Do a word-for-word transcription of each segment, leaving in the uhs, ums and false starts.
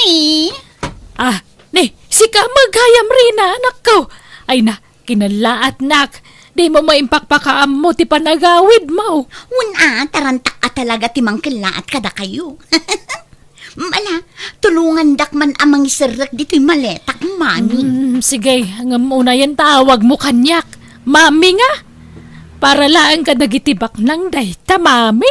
Mami. Ah, ni, sika met gayam, Rina, anakko. Ay na, kinallaatnak. Dimo maimpakpakaammo ti panagawidmo. Wen a, tarantak a talaga ti mangkellaat kadakayo. Mm, ala, tulongandak man a mangiserrek ditoy maletak, Mami. Mm, sige, ngem unayen ta awagmo kaniak. Mami nga? Para laeng kadagiti baknang dayta, Mami.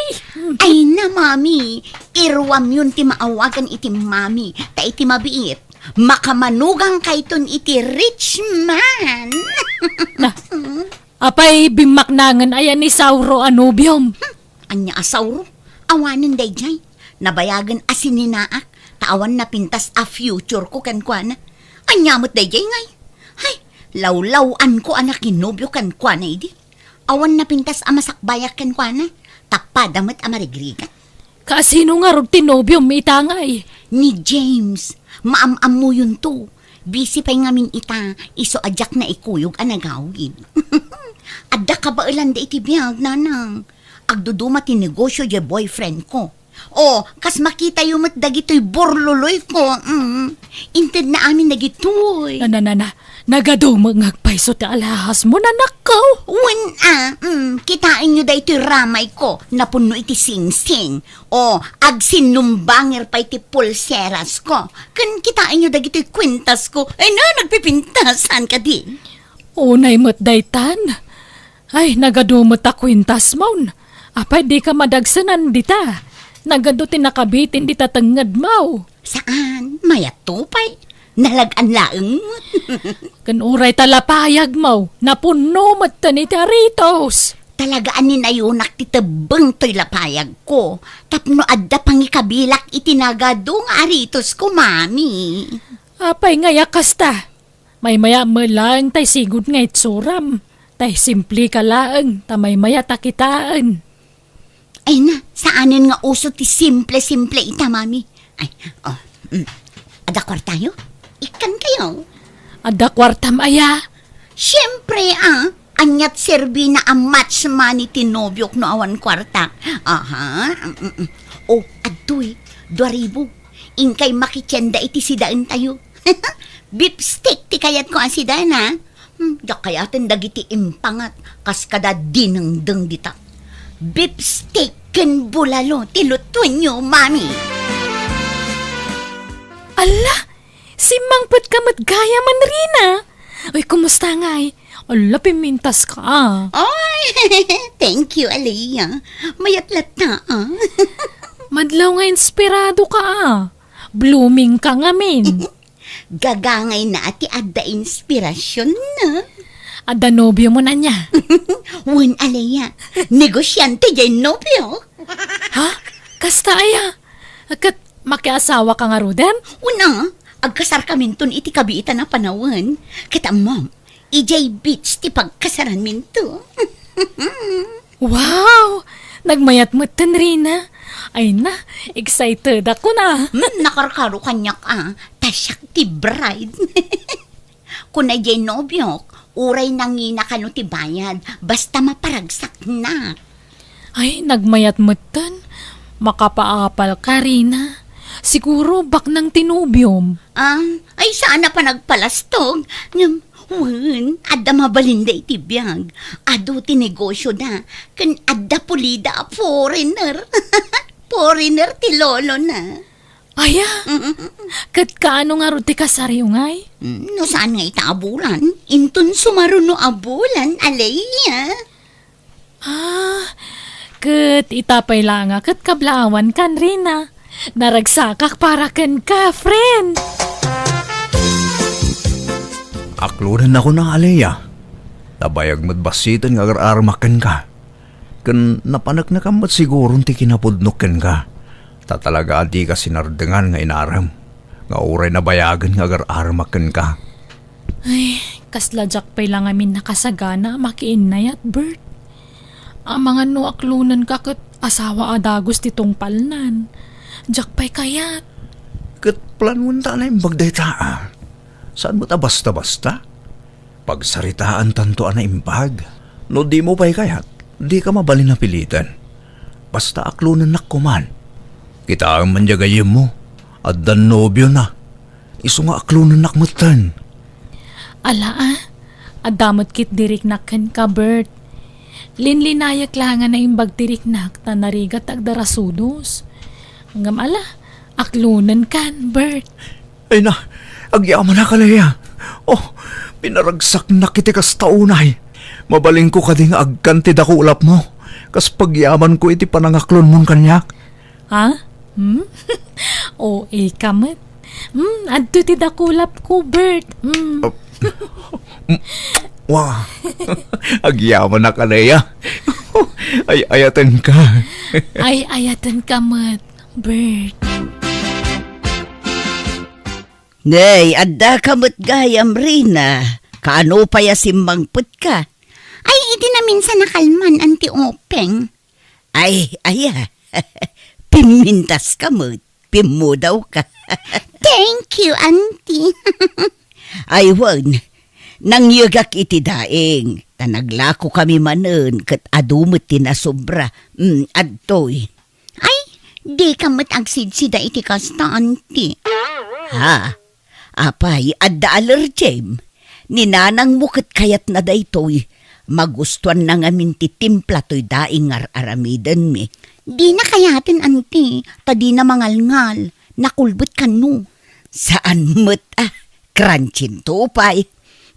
Ay na, Mami. Iruamyon ti maawagan iti Mami. Ta iti mabiit, makamanugangkayton iti rich man. Na, apay bimmaknangen aya ni Sauro a nobiom? Hmm, ania a Sauro? Awanen daydiay. Nabayagen a sininaak, ta awan napintas a future ko kenkuana. Ania met daydiay ngay? Hay, lawlaw-anko a nakinobio kenkuana idi. Awan napintas a masakbayak kenkuana, ta pada met a marigrigat. Kasino ngarud ti nobiom ita ngay? Ni James. Maam-ammuyonto. Busy pay ngamin ita, isu a diak naikuyog a nagawid. Adda kabaelanda iti biag, nanang. Agduduma ti negosio diay boyfriend ko. O, kas makitayo met dagitoy burluloy ko, mm. Intedna amin dagitoy. Na, na, na, na. Nagadumo nga agpayso ti alahasmo, nanakko. Wen a, mm, kitaenyo daytoy ramay ko, napunno iti singsing. O, agsinnumbanger pay ti pulseras ko. Ken kitaenyo dagitoy kuentas ko. Ay na, nagpipintas, saan kadi? Unay met daytan. Ay, nagadumo ta kuentasmon. Apay, dika madagsenan dita. Nagadu ti nakabitin dita tengngedmo. Saan? Mayatto pay. Nalag-an laeng met. Ken uray ta lapayagmo, napunno metten iti aritos. Talaga a ninayonak ti tebbeng toy lapayagko. Tapno adda pangikabilak iti nagadu nga aritosko, Mami. Apay ngay a kasta? Maymayam met laeng tay sigud nga itsuram. Tay simpleka laeng, ta maymayat a kitaen. Ay na, saanen nga uso ti simple-simple ita, Mami. Ay, o, mm. Adda kuartayo? Ikkankayo. Adda kuartam aya? Siempre, a. Aniat serbina a match money ti nobiok no awan kuarta? Aha, mm, mm. O, adtoy, dua ribu. Inkay makitienda iti sidaentayo. Beef steak ti kayatko a sidaen, a. Hmm, diak kayaten dagiti impangat kas kada dinengdeng dita. Beef steak ken bulalo ti lutuenyo, Mami. Alla, simmangpetka met gayam, Rina. Uy, kumusta ngay? Alla, pimintaska, a. Ay, thank you, Alea. Mayat latta, a. Madlaw nga inspiradoka, a. Bloomingka ngamin. Gagangayna a ti adda inspirasionna. Adda nobiomon ania? Wen, Alea. Negosiante diay nobio. Ha? Kasta aya? Ket makiasawaka ngaruden? Wen a, agkasarkaminton iti kabiitan a panawen. Ket ammom, idiay beach ti pagkasaranminto. Wow! Nagmayat metten, Rina. Ay na, excited ako na. Hmm, nakarkaro kaniak, a. Ta siak ti bride. Kuna diay nobiok, uray nangina kano ti bayad, basta maparagsaknak. Ay, nagmayat metten. Makapaapalka, Rina. Siguro baknang ti nobiom. Ah, ay, saan a panagpalastog. Ngem, wen, adda mabalinda iti biag. Adu ti negosioda, ken adda pulida a foreigner. Foreigner ti lolona. Aya? Ket kaano ngarud ti kasaryo ngay? Mm, no saan nga ita a bulan, inton sumaruno a bulan, Alea. Ah, ket ita pay la nga ket kablaawankan, Rina. Naragsakak para kenka, friend. Aklonennakon a, Alea. Nabayag met bassiten nga agar-aramak kenka. Ken napaneknekam met siguron ti kinapudnok kenka. Ta talaga a dika sinardengan nga inarem, nga uray nabayagen nga agar-aramak kenka. Ay, kasla diak pay la ngamin nakasagana a makiinnayat, Bert. Amangan no aklonenka ket asawa a dagus ti tungpalnan. Diak pay kayat. Ket planonta a naimbag dayta, a. Saan met a basta-basta? Pagsaritaantanto a naimbag. No dimo pay kayat, dika mabalin a piliten. Basta aklonennak koman. Kitaem man diay gayyemmo. Adda nobiona. Isu nga aklonennak metten. Ala, a. Adda met ketdi riknak kenka, Bert. Linlinayek la nga naimbag ti riknak ta narigat ta agdarasudos. Ngem ala, aklonenkan, Bert. Ay na, agyamanak, Leia. Oh, pinaragsaknak iti kasta unay. Mabalinko kadi nga agkan ti dakulapmo, kas pagyamanko iti panangaklonmon kaniak? Ha? Hmm? O A ka met. Hmm, adto ti dakulapko, Bert. Hmm. Ah, mm, wa. Agyamanak, Leia. Ay-ayatenka. Ay-ayatenka met, Bert. Nay, addaka met gayam, Rina. Kaano pay a simmangpetka? Ay, idi naminsan a kalman, Auntie Openg. Ay, aya. Pimmintaska met. Pimmudawka. Thank you, Auntie. Ay, wen. Nangyegak iti daing. Ta naglakokami manen ket adu met ti nasobra. Mm, adtoy. Ay, dika met agsidsida iti kasta, Auntie. Ha? Apay, adda alergim? Ni nanangmo ket kayatna daytoy. Magustuanna ngamin ti timpla toy daing nga ar-aramidenmi. Dina kayaten, Auntie, ta dina mangalngal. Nakulbet kano. Saan met, a. Crunchy-nto pay.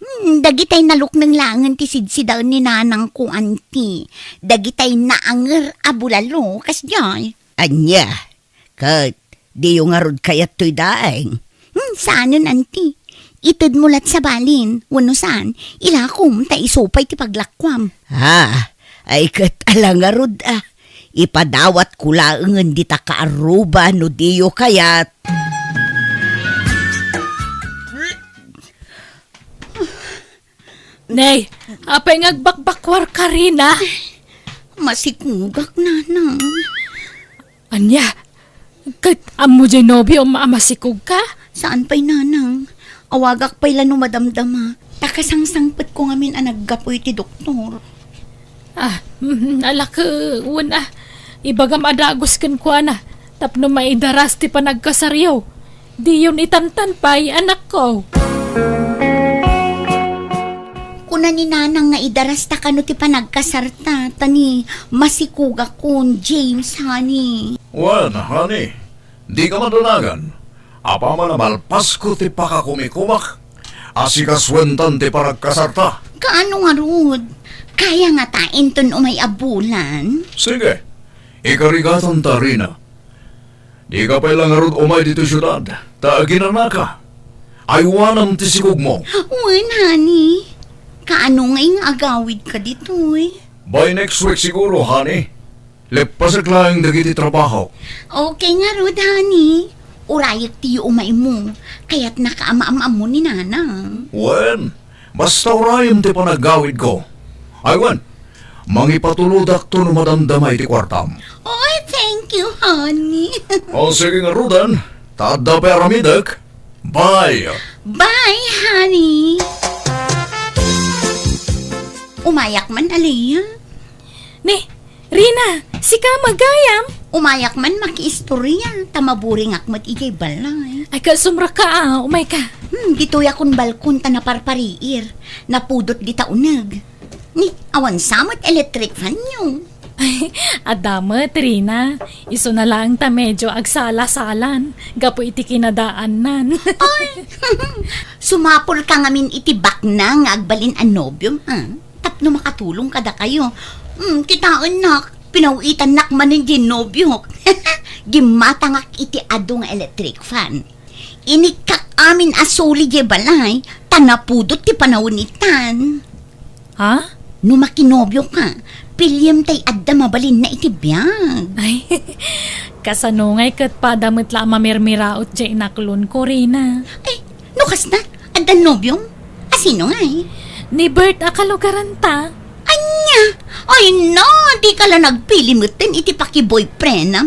Hmm, dagitay nalukneng laengen ti sidsidaen ni nanangko, Auntie. Dagitay naanger a bulalo, kasdiay. Ania? Ket diyo ngarud kayat toy daing? Hmm, saanen, Auntie. Itedmo lat sa balin, wenno saan, ilakom ta isu pay ti paglakuam. Ah, ay ket ala ngarud, a. Ipadawatko laengen dita kaarruba no diyo kayat. Nay, apay nga agbakbakuarka, Rina? Masikugak, Nanang. Ania? Ket ammo diay nobiom a masikugka? Saan pay, Nanang. Awagak pay la no madamdama. Ta kasangsangpetko ngamin a naggapu iti doktor. Ah, mm, ala ket wen a. Ibagam a dagus kenkuana tapno maidaras ti panagkasaryo. Diyon itantan pay, anakko. Kuna ni Nanang nga idarasta kano ti panagkasarta, ta ni masikugakon, James, honey. Wen, honey, dika madanagan. Apaman a malpasko ti pakakumikumak, asikasuentan ti panagkasarta. Kaano ngarud? Kaya ngata inton umay a bulan? Sige, ikarigatanta, Rina. Dika pay la ngarud umay ditoy siudad, ta aginanaka. Aywanam ti sikugmo. Wen, honey. Kaano ngay nga agawidka ditoy? By next week siguro, honey. Leppasek laeng dagiti trabaho. Okay ngarud, honey. Urayek ti yuumaymo. Kayatnaka a maam-ammo ni Nanang. Wen, basta urayem ti panagawidko. Ay, wen, mangipatulodakto no madamdama iti kuartam. Oy, thank you, honey. O, sige ngaruden, ta adda pay aramidek. Bye. Bye, honey. Umayak man, Alea. Ni, Rina, sika met gayam? Umayak man makiistorya, ta maburingak met idiay balay. Ay, kasumraka a, umayka. Hmm, ditoyakon balkon ta naparpariir. Napudot dita uneg. Ni, awan sa met electric fan-yo? Ay, adda met, Rina. Isuna laeng ta medyo agsala-salan gapu iti kinadaannan. Ay, sumapulka ngamin iti baknang nga agbalin a nobiom, a? Tapno makatulong kadakayo. Hmm, kitaennak, pinaw-itannak manen diay nobiok. Gimmatangak iti adu nga electric fan. Inikkak amin a suli diay balay, ta napudot ti panawen itan. Ha? No makinobioka, piliem tay adda mabalinna iti biag. Ay, kasano ngay ket pada met la a mamirmiraot diay inaklonko, Rina? Ay, no kasta, adda nobiom? A sino ngay? Ni Bert a kalugaranta. Ania? Ay na, dika la nagpili metten iti pakiboyfriendam.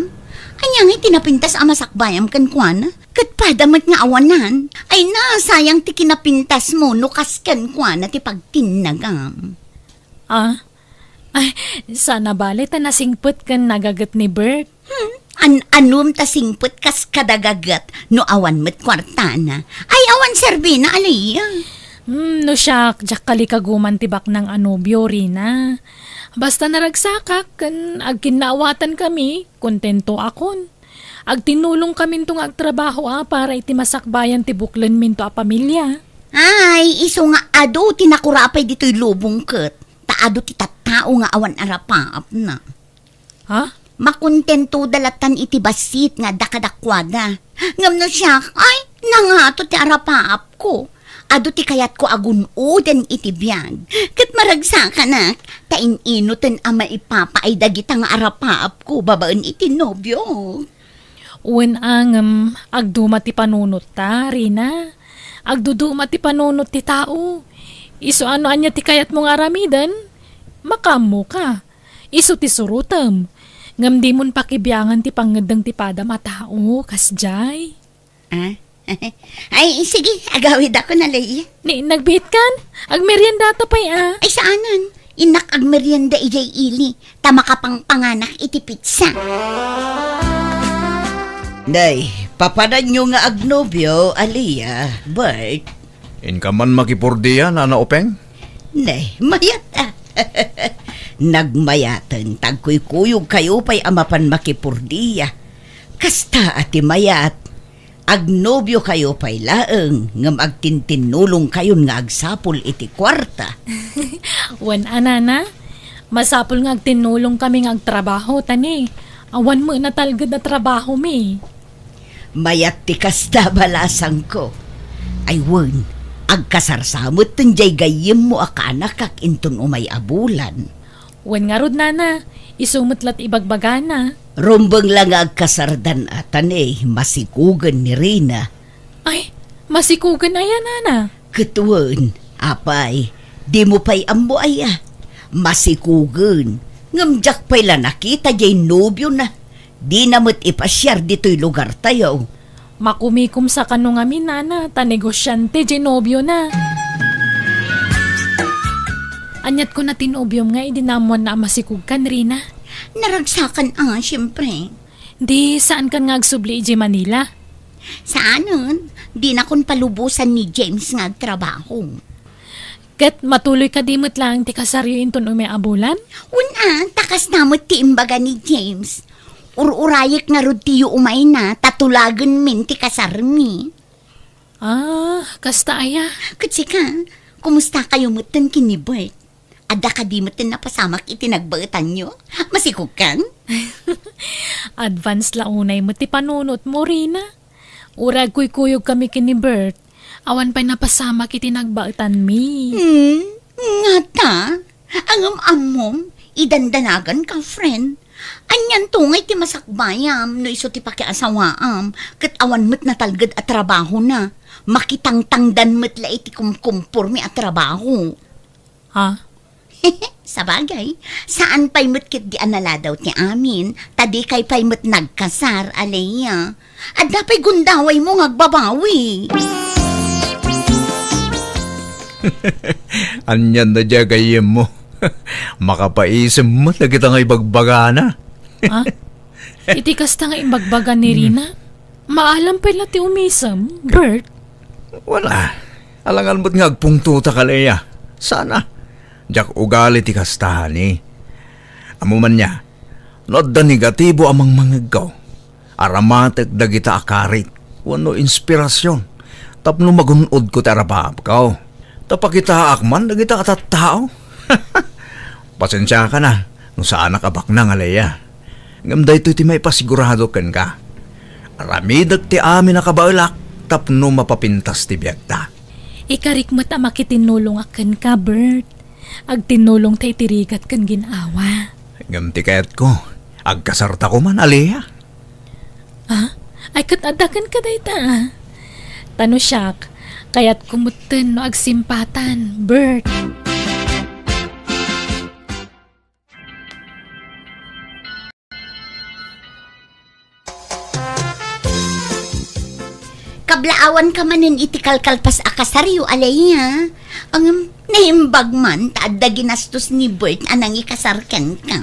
Ania ngay ti napintas a masakbayam kenkuana? Ket pada met nga awanan. Ay na, sayang ti kinapintasmo no kas kenkuana ti pagtinnagam. Ah? Ay, sana bale ta nasingpet ken nagaget ni Bert. Hmm, an-, anum ta singpet kas Kadagaget no awan met kuartana. Ay, awan serbina, Alea. Hmm, no siak, diak kalikaguman ti baknang a nobio, Rina. Basta naragsakak ken agkinnaawatan kami, kontento akon. Agtinnulong kaminto nga agtrabaho a para iti masakbayan ti buklenminto a pamilia. Ay, isu nga adu ti nakurapay ditoy lubong ket, ta adu ti tattao nga awan arapaapna. Ha? Makontento da latan iti bassit nga adda kadakuada. Ngem no siak, ay, nangato ti arapaapko. Adu ti kayatko a gun-oden iti biag. Ket maragsakanak, ta in-inoten a maipapaay dagita nga arapaapko babaen iti nobio. Wen a ngem, agduma ti panunotta, Rina. Agduduma ti panunot ti tao. Isu a no ania ti kayatmo nga aramiden, makaammoka. Isu ti surotem. Ngem dimon pakibiangan ti pangngeddeng ti padam a tao, kasdiay. Ah? Ay, sige, agawidakon, Alea. Ni, nagbiitkan? Agmeriendata pay, a. Ay, saanen. Innak agmerienda idiay ili, ta makapangpanganak iti pizza. Nay, papananyo nga agnobio, Alea, Bert? Inka man makipordia, Nana Openg? Nay, mayat a. Nagmayaten, ta agkuykuyogkayo pay a mapan makipordia. Kasta a ti mayat, agnobiokayo pay laeng, ngem agtintinnulongkayon nga agsapul iti kuarta. Wen a, Nana, masapul nga agtinnulongkami nga agtrabaho, ta ni, awan met natalged a trabahomi. Mayat ti kasta, balasangko. Ay wen, agkasar sa metten diay gayyemmo a kaanakak inton umay a bulan. Wen ngarud, Nana, isu met la ti ibagbagana. Rumbeng la nga agkasardan a, ta ni, masikugen ni Rina. Ay, masikugen aya, Nana? Ket wen, apay, dimo pay ammo aya? Masikugen. Ngem diak pay la nakita diay nobiona. Dina met ipasiar ditoy lugartayo. Makumikom sa kano ngamin, Nana, ta negosiante diay nobiona. Aniat kuna ti nobiom nga idi naammoanna a masikogkan, Rina? Naragsakan a, siempre. Di, saankan nga agsubli idiay Manila? Saanen, dinakon palubosan ni James nga agtrabaho. Ket matuloy kadi met laeng ti kasaryo inton umay a bulan? Wen a, ta kasta met ti imbaga ni James. Ur-urayek ngarud ti yuumayna, ta tulagenmin ti kasarmi. Ah, kasta aya? Ket sika, kumustakayo metten ken ni Bert? Adda kadi metten napasamak iti nagbaetanyo? Masikogkan? Advance la unay met ti panunotmo, Rina. Uray agkuykuyogkami ken ni Bert, awan pay napasamak iti nagbaetanmi. Hmm, ngata? Ngem ammom, idandanaganka, friend. Anianto ngay ti masakbayam no isu ti pakiasawaam, ket awan met natalged a trabahona? Makitangtangdan met la iti kumkumpormi a trabaho. Ha? Sabagay, saan pay met ketdi a naladaw ti amin, ta dikay pay met nagkasar, Alea. Adda pay gundawaymo nga agbabawi. Anian na diay gayyemmo? Makapaisem met dagita nga ibagbagana. Ha? Iti kasta nga imbagbaga ni Hmm. Rina, maalam pay la ti umisem, Bert? Wala. Alangan met nga agpungtotak, Alea. Sana. Diak ugali ti kasta, ni. Ammom ania, no adda negatibo a mangmangegko, aramatek dagita a karit wenno inspirasion tapno magun-odko ti arabaabko. Ta pakitaak man dagita a tattao. Pasensiakan a no saanak a baknang, Alea. Ngem daytoy ti maipasigurado kenka. Aramidek ti amin a kabaelak tapno mapapintas ti biagta. Ikarik met a makitinnulongak kenka, Bert. Agtinnulongta iti rigat ken gin-awa. Ngem ti kayatko, agkasarta koman, Alea. Ah? Ay, ket adda kenka dayta, a. Ta no siak, kayatko metten no agsimpatan, Bert. Kablaawanka manen iti kalkalpas a kasaryo, Alea. Ngem, naimbag man ta adda ginastos ni Bert a nangikasar kenka.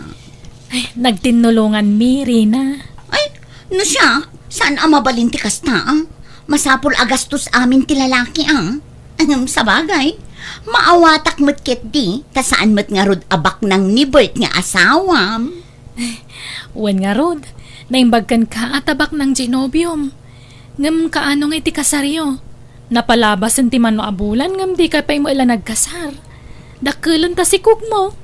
Ay, nagtinnulonganmi, Rina. Ay, No siak, saan a mabalin ti kasta, a? Masapul a gastos amin ti lalaki, a? Ahem, sabagay, maawatak met ketdi, ta saan met ngarud a baknang ni Bert nga asawam. Wen ngarud, naimbag kenka a ta baknang diay nobiom. Ngem kaano nga iti kasaryo? Napalabasen ti mano a bulan ngem dika pay met la nagkasar. Dakkelon ta sikogmo.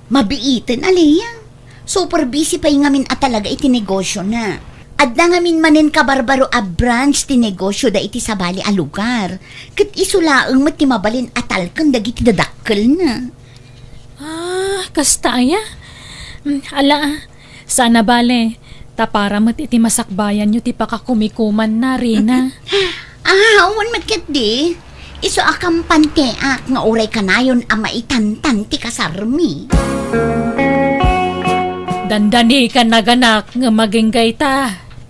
Mabiiten, Alea. Super busy pay ngamin a talaga iti negosiona. Adda ngamin manen kabarbaro a branch ti negosio da iti sabali a lugar. Ket isu laeng met ti mabalin a talken dagiti dadakkelna. Ah, kasta aya? Mm, ala, a. Saan a bale, ta para met iti masakbayanyo ti pakakumikumanna, Rina. Ah, awan met ketdi. Isu a kampanteak nga uray kanayon a maitantan ti kasarmi. Dandani ka naganak nga maginggayta.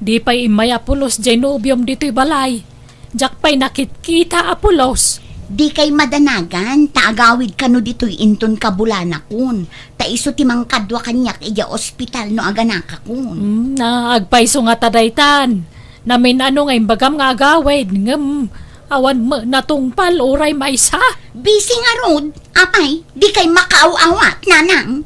Di pay immay a pulos diay nobiom ditoy balay. Diak pay nakitkita a pulos. Dikay madanagan, ta agawid kano ditoy inton kabulanakon, ta isu ti mangkadua kaniak idiay ospital no aganakakon. Hmm, na, agpayso ngata daytan. Namin-ano nga imbagam nga agawid, ngem awan met natungpal uray maysa. Busy ngarud, apay, dikay makaaw-awat, nanang.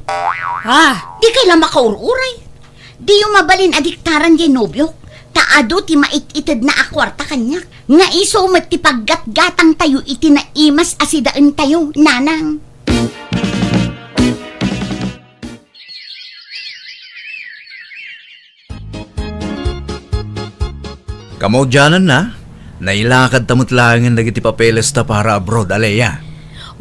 Ah! Dikay la makaur-uray. Diyo mabalin a diktaran diay nobiok, ta adu ti mait-itedna a kuarta kaniak, nga isu met ti paggatgatangtayo iti naimas a sidaentayo, nanang. Kamaudiananna, nailakadta met laengen dagiti papelesta para abroad, Alea.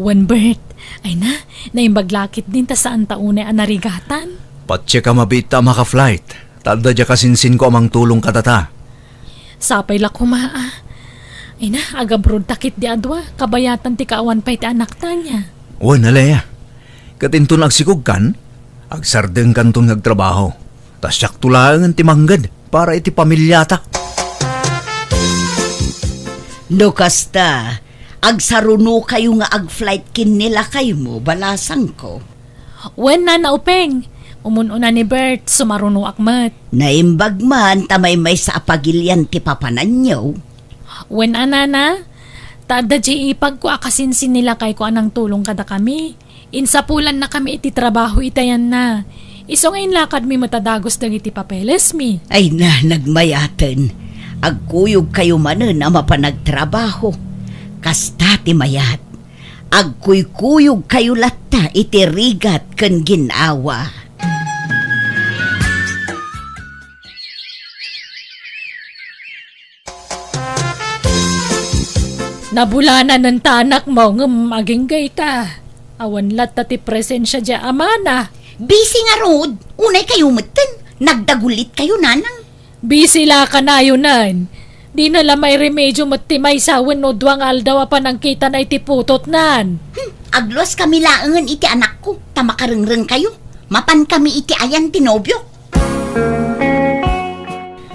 Wen, Bert, ay na, naimbag la ketdin ta saanta unay a narigatan. Patse ka mabiit ta a maka-flight. Ta adda diay kasinsinko a mangtulong kadata. Sapay la koma, a. Ay na, agabrodta ketdi a dua, kabayatan ti kaawan pay ti anakta, ania? Wen, Alea. Ket inton agsikogkan, agsardengkanton nga agtrabaho. Ta siakto laengen ti mangged para iti pamiliata. No kasta, agsarunokayo nga ag-flight ken ni lakaymo, balasangko. Wen, Nana Upeng, umun-una ni Bert, sumarunoak met. Naimbag man ta maymaysa a pagilian ti papananyo. Wen a, Nana, ta adda diay ipagko a kasinsin ni lakayko a nangtulong kadakami. Insapulannakami iti trabaho iti ayanna. Isu nga inlakadmi met a dagus dagiti papelesmi. Ay na, nagmayaten. Agkuyogkayo manen a mapan agtrabaho. Kasta ti mayat. Agkuykuyogkayo latta iti rigat ken gin-awa. Nabulananen ta anakmo ngem agingga ita. Awan latta ti presensia diay amana. Busy ngarud, unay kayo metten. Nagdagulitkayo, nanang. Busy la kanayonen. Dina la mairemedio met ti maysa wenno dua nga aldaw a panangkitana iti putotnan. Hmm, agluaskami laengen iti anakko, ta makarengrengkayo. Mapankami iti ayan ti nobiok.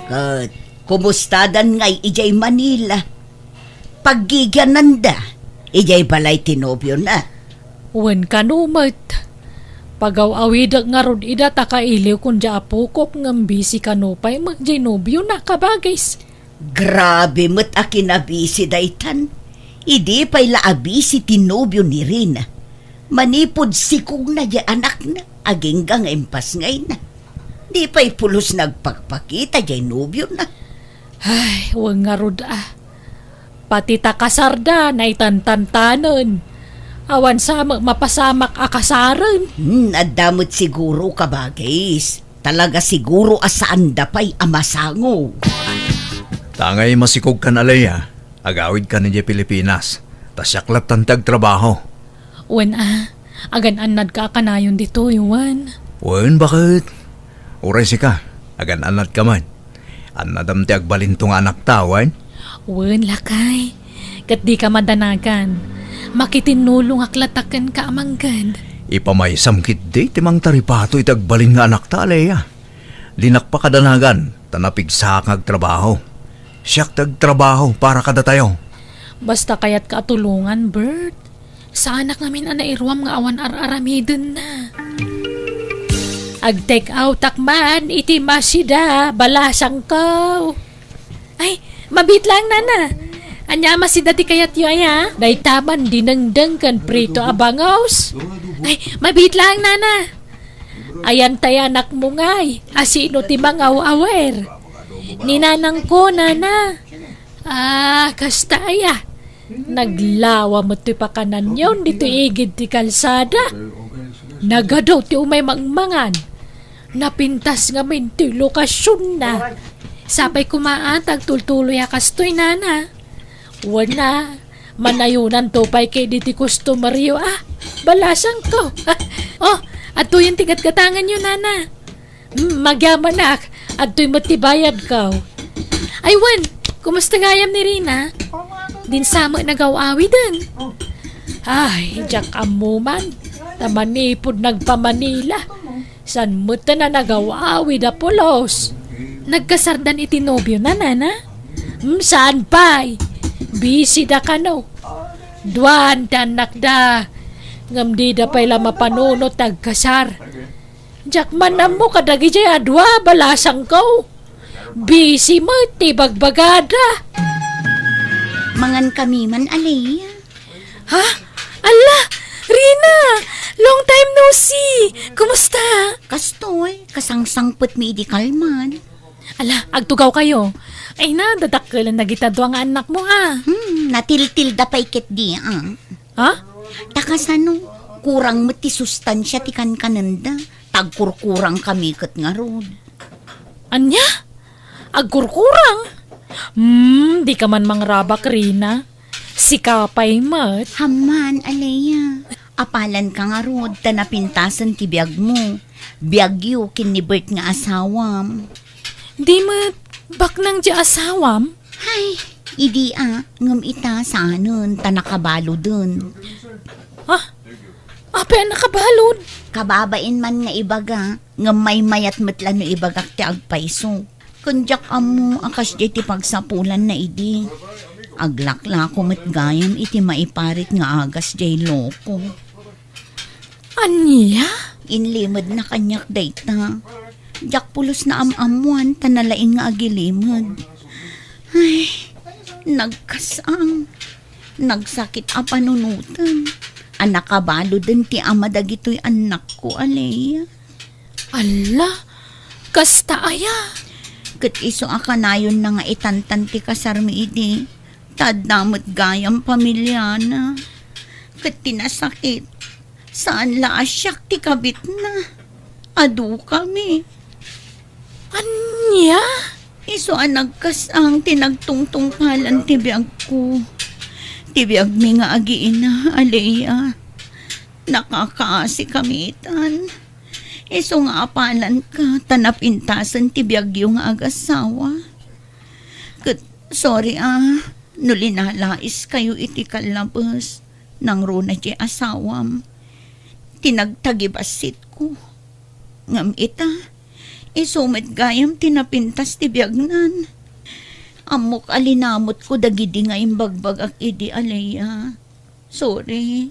Ket kumustadan ngay idiay Manila? Paggigiananda idiay balay ti nobiona? Wen kano met. Pagaw-awidek ngarud ida ta kailiwkon diay apokok ngem busy kano pay met diay nobiona, kabagis. Grabe met a kinabisi daytan. Idi pay la a busy ti nobio ni Rina. Manipud sikogna diay anakna, agingga nga impasngayna. Di pay pulos nagpakpakita diay nobiona. Ay, wen ngarud a. Pati ta kasarda, naitantantanen. Awan sa met mapasamak a kasaren. Hmm, adda met siguro, kabagis. Talaga siguro a saanda pay a masango. Tangay masikogkan, Alea, agawidkan idiay Pilipinas. Ta siak lattan ti agtrabaho. Wen a, agan-annadka a kanayon ditoy, wen? Wen, baket. Uray sika, agan-annadka met. Annadam ti agbalinto nga anakta, wen? Wen, lakay. Ket dika madanagan. Makitinnulongak latta kenka a mangged. Ipamaysam ketdi ti mangtaripato iti agbalin nga anakta, Alea. Dinak pakadanagan, ta napigsaak nga agtrabaho. Siak ti agtrabaho para kadatayo. Basta kayatka a tulongan, Bert. Saanak ngamin a nairuam nga awan ar-aramidenna. Ag-take outak man iti masida, balasangko. Ay, mabiit laeng, nana. Ania a masida ti kayatyo, aya? Dayta man dinengdeng ken prito a bangus. Ay, mabiit laeng, nana. Ayan tay anakmo ngay, a sino ti mangaw-awer? Ni nanangko, nana. Ah, kasta aya. Naglawa met ti pakananyon ditoy igid ti kalsada. Nagadu ti umay mangmangan. Napintas ngamin ti lokasionna. Sapay koma a ta agtultuloy a kastoy, nana. Wen a, manayonanto pay ketdi ti customeryo a. Balasangko. Oh, adtoyen ti gatgatanganyo, nana. Hmm, magyamanak. Adtoy met ti bayadko. Ay wen, kumusta gayam ni Rina? Dinsa met nagaw-awiden. Ay, diak ammo man. Ta manipud nagpa-Manila, saan met a nagaw-awid a pulos. Nagkasardan iti nobiona, nana? Hmm, saan pay? Busy da kano. Duan ti annakda. Ngem dida pay la mapanunot ti agkasar. Diak man ammo kadagijay a dua, balasangko. Busy met ti bagbagada. Mangan kami man, Alea. Ha? Alla, Rina! Long time no see! Kumusta? Kastoy, kasangsangpetmi idi kalman. Ala, agtugaw kayo. Ay na, dadakkelan dagita dua nga annakmo, a. Hmm, natiltilda pay ketdi, a. Ha? Ta kasano, kurang met ti sustansia ti kankanenda, ta agkurkurang kami ket ngarud. Ania? Agkurkurang? Hmm, dika man mangrabak, Rina. Sika pay met. Amman, Alea. Apalanka ngarud ta napintasen ti biagmo. Biagyo ken ni Bert nga asawam. Di met baknang ti asawam? Ay, idi a, ngem ita saanen ta nakabaluden. Ha? Apay a nakabalud? Kababain man nga ibaga, ngem maymayat met la no ibagak ti agpayso. Ken diak ammo a kasdiay ti pagsapulanna idi. Aglaklako met gayam iti maiparit nga agas diay loko. Ania? Inlimedna kaniak dayta. Diak pulos naam-ammoan ta nalaing nga agilimed. Ay, nagkasang. Nagsakit a panunoten. A nakabaluden ti ama dagitoy annakko, Alea. Alla, kasta aya? Ket isu a kanayonna nga itantan ti kasarmi idi, ta adda met gayam pamiliana. Ket ti nasakit, saan la a siak ti kabitna. Adukami. Ania? Isu a nagkasang ti nagtungtungpalan ti biagko. Ti biagmi nga agiina, Alea. Nakakaasi kami itan. Isu nga apalanka ta napintasen ti biagyo nga agasawa. Ket sorry a, no linalaiskayo iti kallabes, nangruna ti asawam. Ti nagtagibassitko. Ngem ita, isu met gayam ti napintas ti biagnan. Ammok a linamutko dagidi nga imbagbagak idi, Alea. Sorry.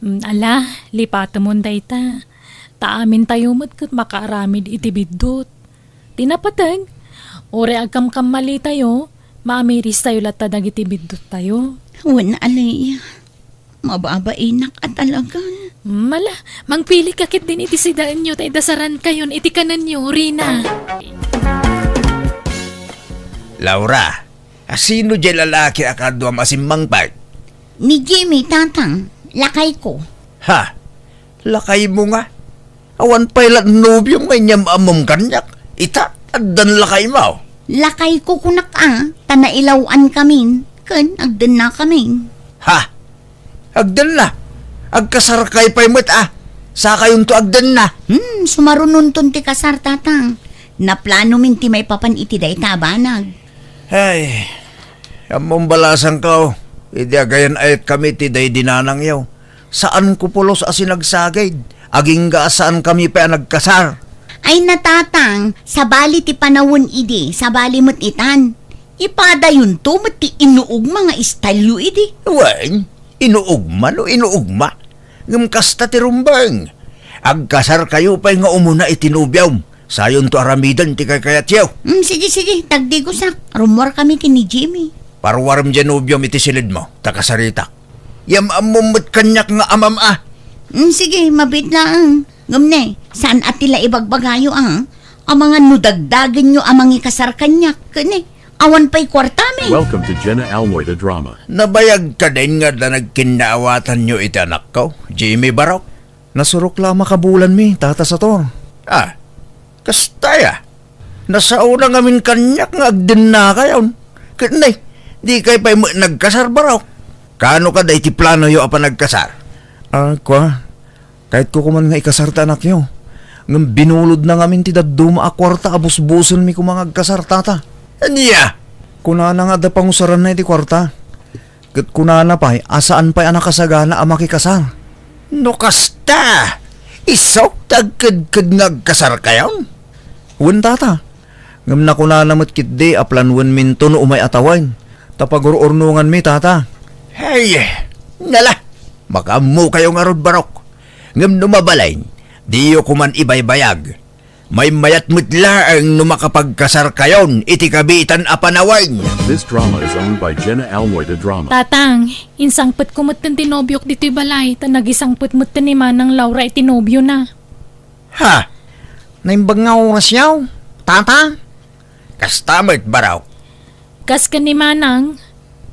Mm, ala, lipatemon dayta. Ta amintayo met ket makaaramid iti biddut. Ti napateg, uray agkamkammalitayo, maamiristayo latta dagiti bidduttayo. Wen, Alea. Mababainak a talagan. Mm, ala, mangpili ka ketdin iti sidaenyo ta idasarankayon iti kanenyo, Rina. Laura, a sino diay lalaki a kaduam a simmangpet? Ni Jimmy, Tatang, lakayko. Ha? Lakaymo nga? Awan pay la nobiom nga inyam-ammom kaniak. Ita, addan lakaymo. Lakayko kunak a, ta nailaw-ankamin, ken agdennakamin. Ha? Agdenna? Agkasarkay pay met a, sakayonto agdenna. Hmm, sumarunonton ti kasar, Tatang. Naplanomin ti maipapan iti dayta a banag. Ay, ammom balasangko, idi agayan-ayatkami ti daydi nanangyo. Saanko pulos a sinagsagid, agingga a saankami pay a nagkasar. Ay na, Tatang, sabali ti panawen idi, sabali met itan. Ipadayonto met ti inuugma nga istalyo idi. Wen, inuugma no inuugma. Ngem kasta ti rumbeng. Agkasarkayo pay nga umuna iti nobiom. Sayonto aramiden ti kaykayatyo. Mm, sige, sige, tagdigosak. Rummuarkami ken ni Jimmy. Paruarem diay nobiom iti silidmo, ta kasaritak. Yam-ammom met kaniak nga amam a. Mm, sige, mabiit laeng. Ngem ne, saan a ti la ibagbagayo a? Amangan no dagdagenyo a mangikasar kaniak, ken ne, awan pay kuartami. Welcome to Jenna Almoy the Drama. Nabayag kadin nga adda nagkinnaawatanyo iti anakko, Jimmy Barok? Nasurok la a makabulanmi, Tata Sator. Ah, kasta aya. Nasaona ngamin kaniak nga agdennakayon. Ket ne, dikay pay met nagkasar, Barok. Kaano kadi ti planoyo a panagkasar? Ah, kua, kayatko koman nga ikasar ti anakyo. Ngem binulodna ngamin ti dadduma a kuarta a busbusenmi koma nga agkasar, Tata. Ania? Kunana nga adda pangusaranna iti kuarta. Ket kunana pay a saan pay a nakasagana a makikasar. No kasta, isu ti agkedked nga agkasarkayon? Wen, Tata. Ngem nakunana met ketdi a planoenminto no umay a tawen, ta pagur-urnonganmi, Tata. Hey, nala, makaammokayo ngarud, Barok. Ngem no mabalin, diyo koman ibaybayag. Maymayat met laeng no makapagkasarkayon iti kabiitan a panawen. This drama is owned by Jenna Almoy the Drama. Tatang, insangpetko metten ti nobiok ditoy balay, ta nagisangpet metten ni Manang Laura iti nobiona. Ha? Naimbag nga orasyo, Tata? Kasta met, Barok. Kas ken ni Manang,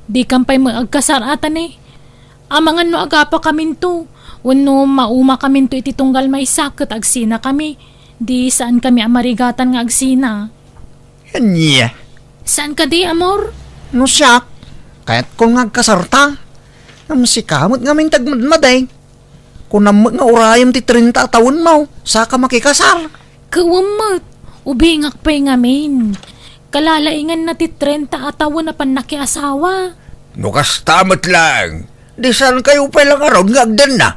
dikan pay met agkasar a ta ne. Amangan no agapakaminto, wenno maumakaminto iti tunggal maysa ket agsinakami, di saankami a marigatan nga agsina. Ania? Saan kadi, amor? No siak, kayatko nga agkasarta. Ngem sika met ngamin ti agmadmadi. Kunam met nga urayem ti trenta a tawenmo, saka makikasar. Ket wen met, ubingak pay ngamin. Kalalainganna ti trenta a tawen a pannakiasawa. No kasta met laeng, di saankayo pay la ngarud nga agdenna,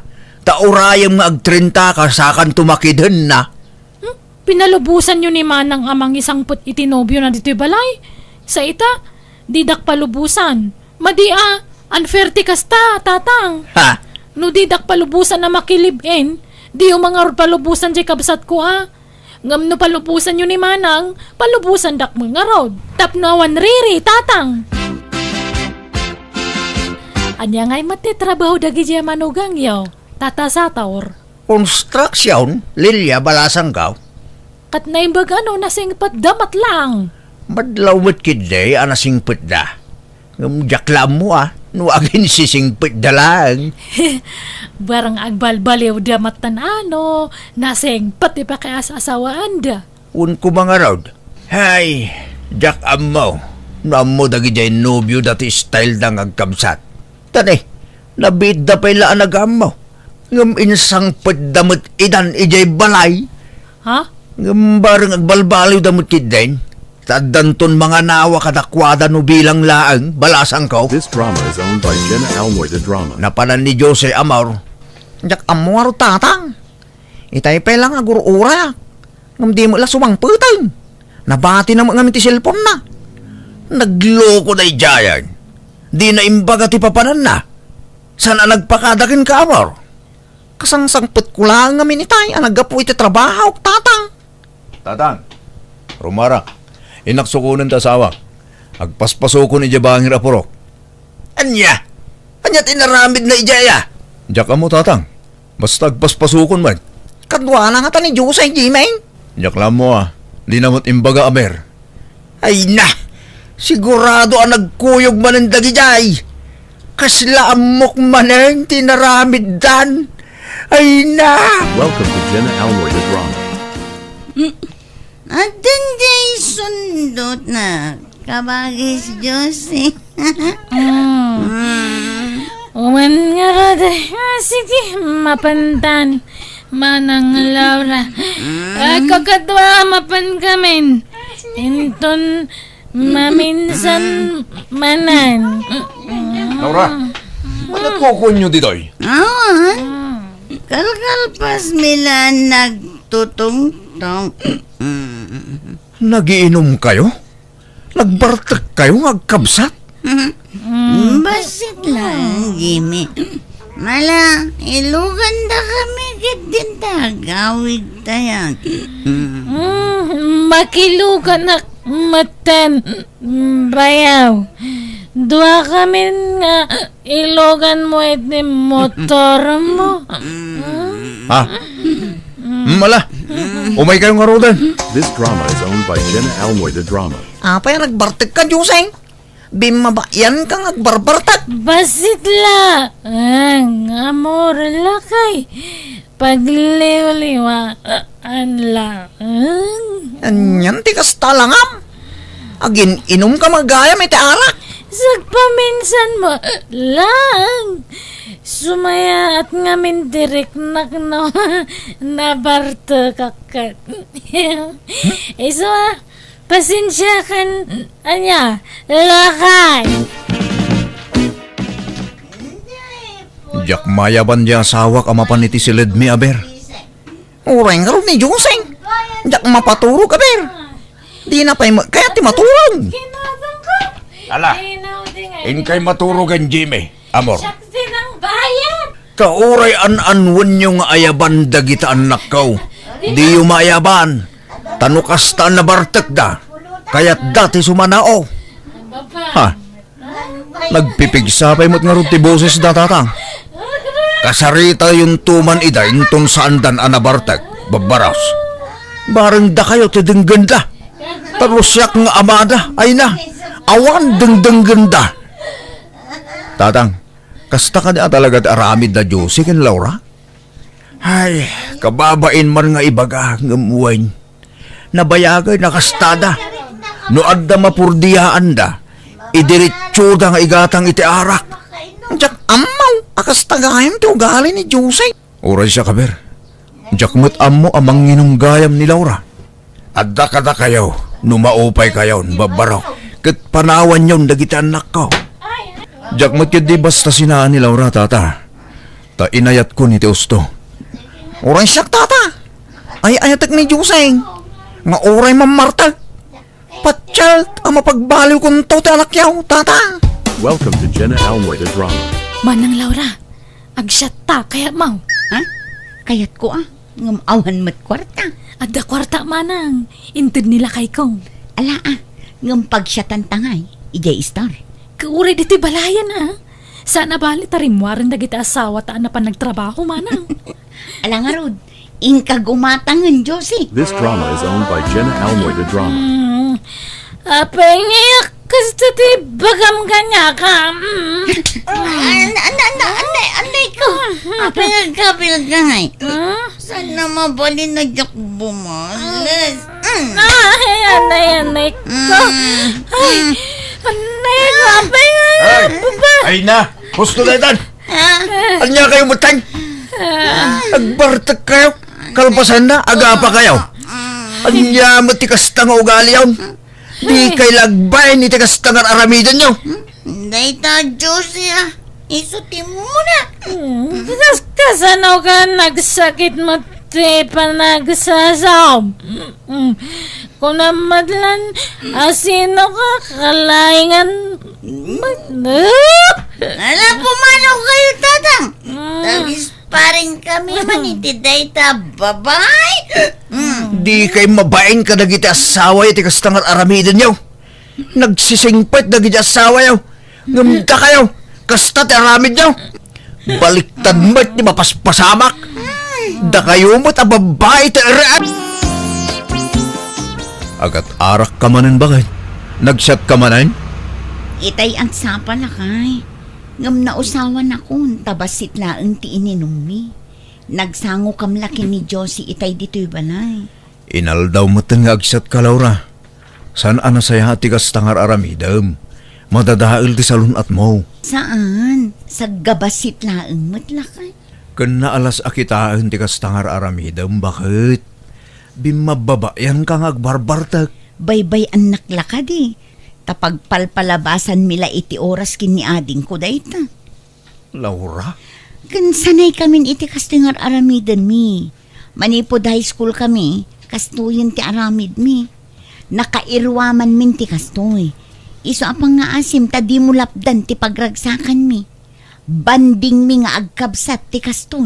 ta urayem nga agtrentaka sakanto makidenna. Hmm? Pinalubosanyo ni Manang a mangisangpet iti nobiona ditoy balay? Sa ita, didak palubosan. Madi a, unfair ti kasta, Tatang. Ha? No didak palubosan a makilive-in, diyo man ngarud palubosan diay kabsatko a. Ngem no palubosanyo ni Manang, palubosandak met ngarud. Tapno awan riri, Tatang. Ania ngay met ti trabaho dagidiay a manugangyo, Tata Sator? Construction, Lilia, balasangko. Ket naimbag a no nasingpetda met laeng. Madlaw met ketdi a nasingpetda. Ngem diak la ammo a, no aginsisingpetda laeng. Barang agbalbaliwda met tan a no nasingpet ti pakias-asawaanda. Wen koma ngarud. Hay, diak ammo no ammo dagidiay nobioda ti styleda nga agkabsat. Ta ne, nabiitda pay la a nagaammo. Ngem insangpetda met idan idiay balay. Ha? Ngem bareng agbalbaliwda met ketdin. Ta addanton manganawa kadakuada no bilang laeng, balasangko. This drama is owned by Jenna Almoy the Drama. Napanan ni Jose, amor. Diak ammo ngarud, Tatang. Itay pay la nga agur-urak. Ngem di met la sumangpeten. Nabatina met ngamin ti cellphone-na. Nagloko daydiayen. Dina imbaga ti papananna. Saan a nagpakada kenka, amor? Kasangsangpetko laeng ngamin itay a naggapu iti trabahok, Tatang. Tatang, rumara. Innak sukonen ti asawak. Agpaspasukon idiay bangir a purok. Ania? Ania ti inaramidna idiay a? Diak ammo, Tatang. Basta agpaspasukon met. Kaduana ngata ni Jose, Jimmy? Diak la ammo a. Dina met imbaga a ber. Ay na! Sigurado a nagkuyog manen dagidiay. Kasla ammok manen ti naramiddan. Ay na! Welcome to Jenna Almoy the Drama. Mm. Addan diay sundotna, kabagis Jose. Mm. Mm. Uman ngarud, ah, sige, mapantan. Manang Laura. Mm. Ah, kakadua, mapankamin. Inton maminsan manen. Laura, ania ti kukuenyo ditoy? Awan. Mm. Kalkalpasmi la nagtutungtong. Mm. Nagiinumkayo? Nagbartekkayo nga agkabsat? Mm. Bassit laeng, Jimmy. Mala, ilugandakami ket dinta agawidtayo. Mm, makiluganak metten, bayaw. Duakamin nga iluganmo iti motormo. Ha? Mm, ala. Umaykayo ngaruden. This drama is owned by Jenna Almoy, the drama. Apay a nagbartekka, Joseng? Bimmabayanka nga agbarbartek. Bassit laeng, amor, lakay. Pagliwliwaan laeng. Anian ti kasta langam? Agin-inumka gayam iti arak? Sagpaminsanmo laeng. Sumayaat ngamin ti riknak no nabartekak ket. Isu a, Pasensiakan, ania, lakay. Diak mayaban ti asawak a mapan iti siledmi, aber. Uray ngarud ni Joseng. Diak mapaturog, aber. Dina pay met kayat ti maturog. Ala, inkay maturogen, Jimmy. Amor. Siak ti nangbayad. Ta uray an-anwenyo nga ayaban dagita annakko, diyo maayaban. Ta no kasta a nabartekda, kayatda ti sumanao. Ha? Nagpipigsa pay met ngarud ti bosesda, Tatang. Kasaritayon to man ida inton saandan a nabartek, babbaros. Bareng dakayo ti denggenda. Ta no siak nga amada, ay na, awan dengdenggenda. Tatang, kasta kadi a talaga ti aramid da Josie ken Laura? Ay, kababain man nga ibaga, ngem wen, nabayagay, nakastada. No adda mapurdiyaanda, idiretsoda nga igatang iti arak. Diak ammo a kasta gayam ti ugali ni Josie. Uray siak, aber. Diak met ammo a manginum gayam ni Laura. Adda kadakayo, no maupaykayon, babbarok, ket panawanyon dagiti annakko. Diak met ketdi basta sinaan ni Laura, Tata. Ta inayatkon iti usto. Uray siak, Tata. Ay-ayatek ni Joseng nga uray mammartek, patiek a mapagbaliwkonto ti anakyo, Tata. Welcome to Jenna Almoy the Drama. Manang Laura, agsiatta, kayatmo? Ha? Kayatko a, ngem awan met kuarta. Adda kuarta, manang. Inted ni lakayko. Ala a, ngem pagsiatanta ngay, idiay istar. Kauray ditoy balayen a. Saan a bali ta rimmuaren dagiti asawata a napan nagtrabaho, manang. Ala ngarud, inka gumatangen, Josie. This drama is owned by Jenna Almoy the Drama. Mm. Apay ngay a kasta ti ibagam kaniak a? Mm. An-, an-, an-, anay, anay ko. Apay nga agkabilka ngay? Hmm? Saan a mabalin a diak bumales? Mm. Ay, anay, anay ko. Mm. Ay, anay ko, apay nga. Ay, baba. Ay na, husto na itan. Ah. Ania kayo, mutang? Ah. Agbartek kayo. Kalpasan na, agapa kayo. Mm. Ania met ti kasta nga ugaliyon? Di kay lagbayen iti kasta nga ar-aramidenyo. Dayta, Josie a, isu ti muna. Hmm, kas-, kasano ka nagsakit met ti panagsasaom? Hmm, kunam met lan a sino ka kalaingan. Ala, pumanaw kayo, Tatang. Hmm. Tagis Paring kami man iti dayta babae. Mm. Di kay mabain kadagiti asawayo ti kasta nga ar-aramidenyo. Nagsisingpet dagiti asawayo. Ngem dakayo, kasta ti aramidyo. Baliktad met ti mapaspasamak. Dakayo met a babbai ti ere-, Agat-arak ka manen, baket? Nagsiat ka manen? Itay agsapa, lakay. Ngem nausawanakon ta bassit laeng ti ininummi. Nagsangokam la ken ni Josie itay ditoy balay. Inaldaw metten nga agsiatka, Laura. Saan a nasayaat ti kasta nga ar-aramidem. Madadael ti salun-atmo. Saan? Saggabassit laeng met, lakay. Ken naalas a kitaen ti kasta nga ar-aramidem, baket? Bimmabbabayanka nga agbarbartek. Baybay-annak la kadi, ta pagpalpalabasanmi la iti oras ken ni adingko dayta. Laura? Ken sanaykamin iti kastoy nga ar-aramidenmi. Manipud high school kami, kastoyen ti aramidmi. Nakairuamanmin ti kastoy. Isu a pangngaasim ta dimo lapdan ti pagragsakanmi. Bandingmi nga agkabsat ti kaston.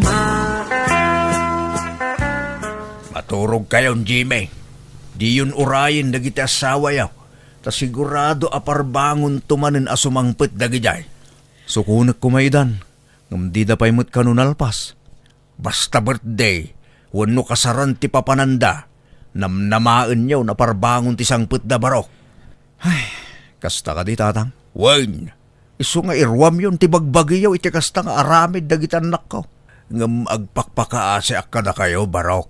Maturogkayon, Jimmy. Diyon urayen dagiti assawayo, ta sigurado a parbangonto manen a sumangpet dagidiay. Sukonek koma idan, ngem dida pay met kano nalpas. Basta birthday, wenno kasaran ti papananda, namnamaenyo a parbangon ti sangpetda, barok. Ay, kasta kadi, Tatang? Wen, isu nga iruamyon ti bagbagiyo iti kasta nga aramid dagiti annakko. Ngem agpakpakaasiak kadakayo, barok.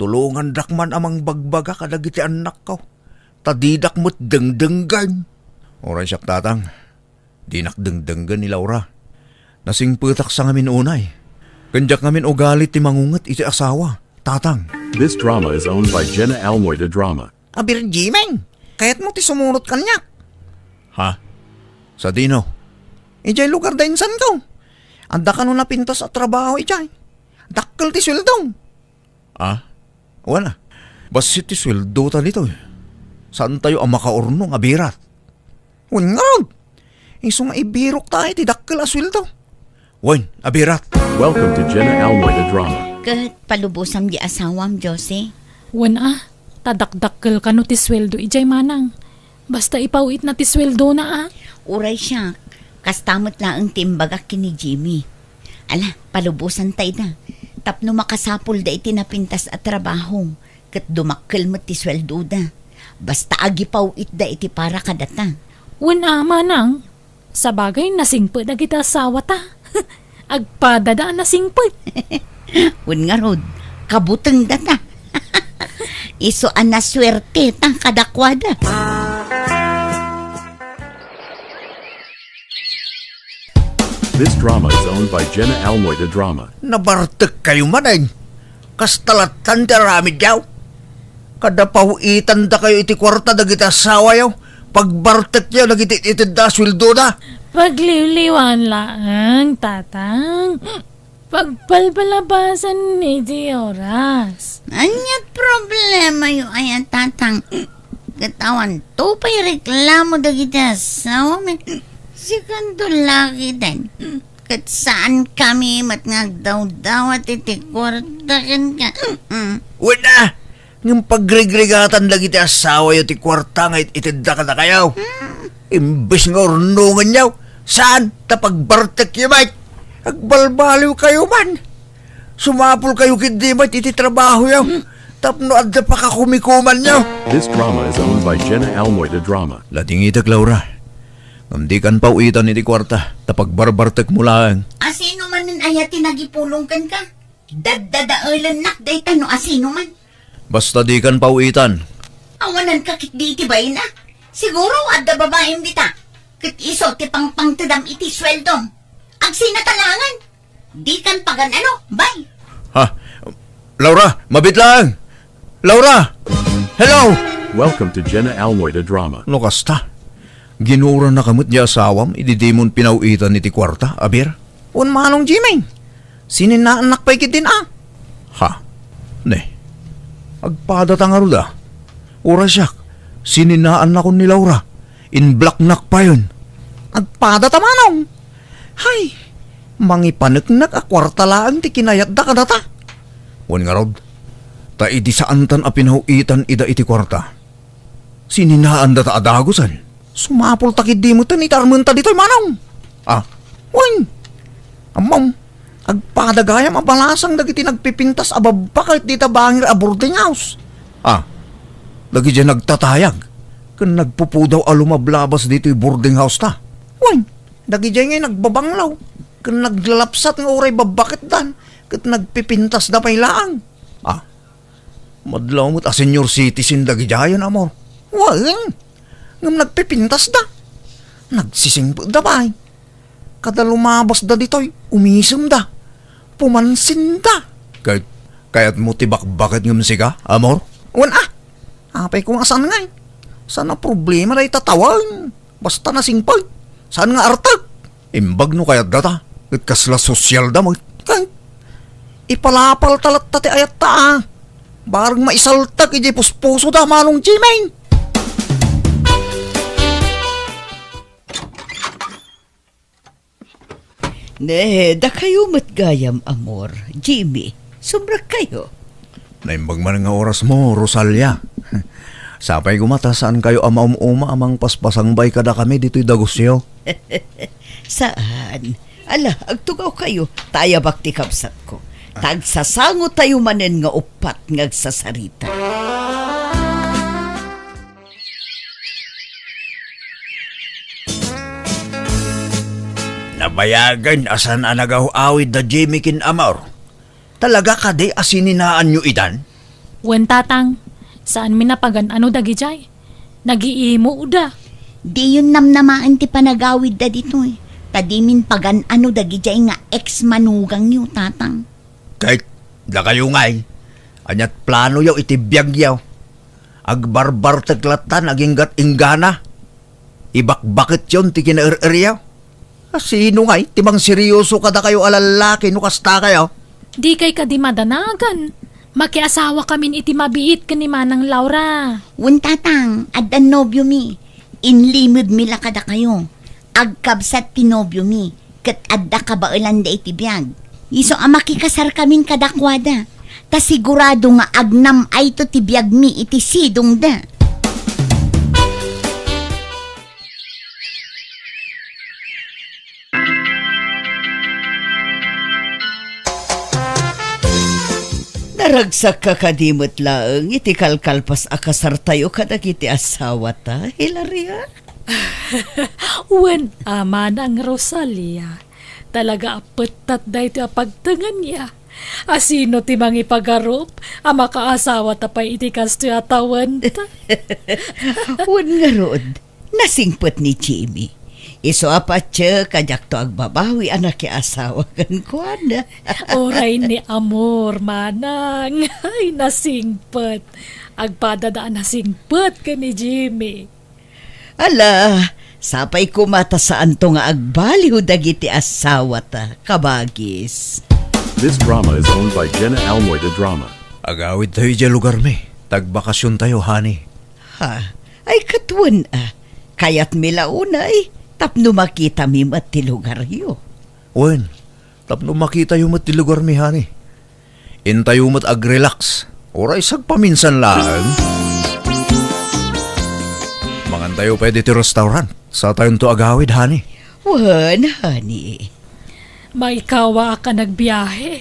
Tulongandak man a mangbagbaga kadagiti annakko, ta didak met dengdenggen. Uray siak, Tatang. Dinak dengdenggen ni Laura. Nasingpetak sa ngamin unay. Ken diak ngamin ugali ti mangunget iti asawa, Tatang. This drama is owned by Jenna Almoy de Drama. Abir, Jimeng, kayatmo ti sumurot kaniak? Ha? Sadino? Idiay lugar da insanko. Adda kano napintas a trabaho idiay. Dakkel ti sueldom. Ah? Wen a. Bassit ti sueldota ditoy. Saantayo a makaurnong a birat. Wen ngarud. Isu nga ibirokta iti dakkel a sueldo. Wen, a birat. Welcome to Jenna Almoy the Drama. Ket palubosam di asawam, Josie. Wen a, ta dakdakkel kano ti sueldo idiay, manang. Basta ipaw-itna ti sueldona, a. Uray siak, kasta met laeng ti imbagak ken ni Jimmy. Ala, palubosanta ida. Tapno makasapulda iti napintas a trabaho, ket dumakkel met ti sueldoda. Basta agipaw-itda iti para kadata. Wen a, manang. Sabagay, nasingpet dagiti asawata. Agpadada a nasingpet. Wen ngarud, kabutengdata. Isu a nasuerteta kadakuada. This drama is owned by Jenna Almoy de Drama. Nabartekkayo manen. Kasta lattan ti aramidyo. Kada paw-itandakayo iti kuarta dagiti asawayo, pagbartekyo dagiti itedda a sueldoda. Pagliwliwan laeng, Tatang. Pagpalpalabasan iti oras. Ania't problemayo aya, Tatang? Ket awanto pay reklamo dagiti asawami. Sikanto lakiten. Ket saankami met nga agdawdawat iti kuarta kenka. Mm. Wen a, ngem pagrigrigatan dagiti asawayo ti kuarta nga it-itedda kadakayo. Mm. Imbes nga urnongenyo, saan ta pagbartekyo met. Agbalbaliwkayo man. Sumapulkayo ketdi met iti trabahoyo. Mm. Tapno adda pakakumikumanyo. This drama is owned by Jenna Almoy de Drama. Ladingitek, Laura. Ngem dikan paw-itan iti kuarta, ta pagbarbartekmo laeng. Asino manen aya ti nagipulong kenka? Daddadaelennak dayta no asino man. Basta dikan paw-itan. Awananka ketdi iti bain a. Siguro adda babaim dita. Ket isu ti pangpangtedam iti sueldom. Agsinata laengen. Dikan pagan-ano, bay. Ha? Laura, mabiit laeng. Laura! Hello! Welcome to Jenna Almoy the Drama. No kasta, ginurannaka met ti asawam idi dimon pinaw-itan iti kuarta, abir? Wen, Manong Jimmy. Sininnaannak pay ketdin a. Ha? Ne. Agpadata ngarud a. Uray siak, sininnaannakon ni Laura. Inblocknak payen. Agpadata, Manong. Hay, mangipaneknek a kuarta laeng ti kinayatda kadata. Wen ngarud, ta idi saantan a pinaw-itan ida iti kuarta, sininaandata a dagusen. Sumapulta ketdi metten iti armenta ditoy, Manong. Ah. Wen, ammom, agpada gayam a balasang dagiti nagpipintas a babbaket dita bangir a boarding house. Ah, dagidiay nagtatayag ken nagpupudaw a lumablabas ditoy boarding house ta. Wen, dagidiay ngay nagbabanglaw ken naglalapsat nga uray babbaketdan ket nagpipintasda pay laeng. Ah, madlaw met a senior citizen dagidiayen, amor. Wen, ngem nagpipintasda. Nagsisingpetda pay. Kada lumabasda ditoy, umisemda. Pumansinda. Kay, kayatmo ti bakbaket ngem sika, amor? Wen a. Apay koma saan ngay. Saan a problema dayta tawen. Basta nasingpet. Saan nga artek. Imbag no kayatda ta. Ket kasla sosyalda met. Kay, ipalapalta latta ti ayatta a. Bareng maisaltek idiay puspusoda, Manong Jimmy. Ne, dakayo met gayam, Amor. Jimmy, sumrekkayo. Naimbag man nga orasmo, Rosalia. Sapay koma ta saankayo a maum-uma a mangpaspasangbay kadakami ditoy dagusyo. Saan? Ala, agtugawkayo, ta ayabak ti kabsatko. Ta agsasangotayo manen nga uppat nga agsasarita. Nabayagen a saan a nagaw-awid da Jimmy ken Amor. Talaga kadi a sininaanyo idan? Wen, Tatang, saanmi a pagan-ano dagidiay. Nagiimoda. Diyon namnamaen ti panagawidda ditoy, ta dimin pagan-ano dagidiay nga ex-manugangyo, Tatang. Ket dakayo ngay, ania't planoyo iti biagyo? Agbarbartek latta no agingga't inggana. Ibakbaketyon ti kinaer-eryo. Asino ngay ti mangseryoso kadakayo a lallaki no kasta kayo? Dikay kadi madanagan. Makiasawakamin iti mabiit ken ni Manang Laura. Wen, Tatang, addan nobiomi. Inlimedmi la kadakayo. Agkabsat ti nobiomi, ket adda kabaelanda iti biag. Isu a makikasarkamin kadakuada, ta sigurado nga agnam-ayto ti biagmi iti sidongda. Naragsakka kadi met laeng iti kalkalpas a kasartayo kadagiti asawata, Hilaria? Wen a, Manang Rosalia, talaga a pettat daytoy a pagtengen ya. Asino ti mangipagarup a makaasawata pay iti kastoy a tawenta? Wen ngarud, nasingpet ni Jimmy. Isu a patiek a diakto agbabawi a nakiasawa kenkuana. Uray ni Amor, Manang. Ay, nasingpet. Agpadada a nasingpet ken ni Jimmy. Ala, sapay koma ta saanto nga agbaliw dagiti asawata, kabagis. This drama is owned by Jenna Almoy de Drama. Agawidtayo idiay lugarmi. Tagbakasiontayo, honey. Ha? Ay, ket wen a. Kayatmi la unay tapno makitami met ti lugaryo. Wen, tapno makitayo met ti lugarmi, honey. Intayo met agrelax. Uray sagpaminsan laeng. Mangantayo pay ditoy restaurant. Satayonto agawid, honey. Wen, honey. Maikawaak a nagbiahe.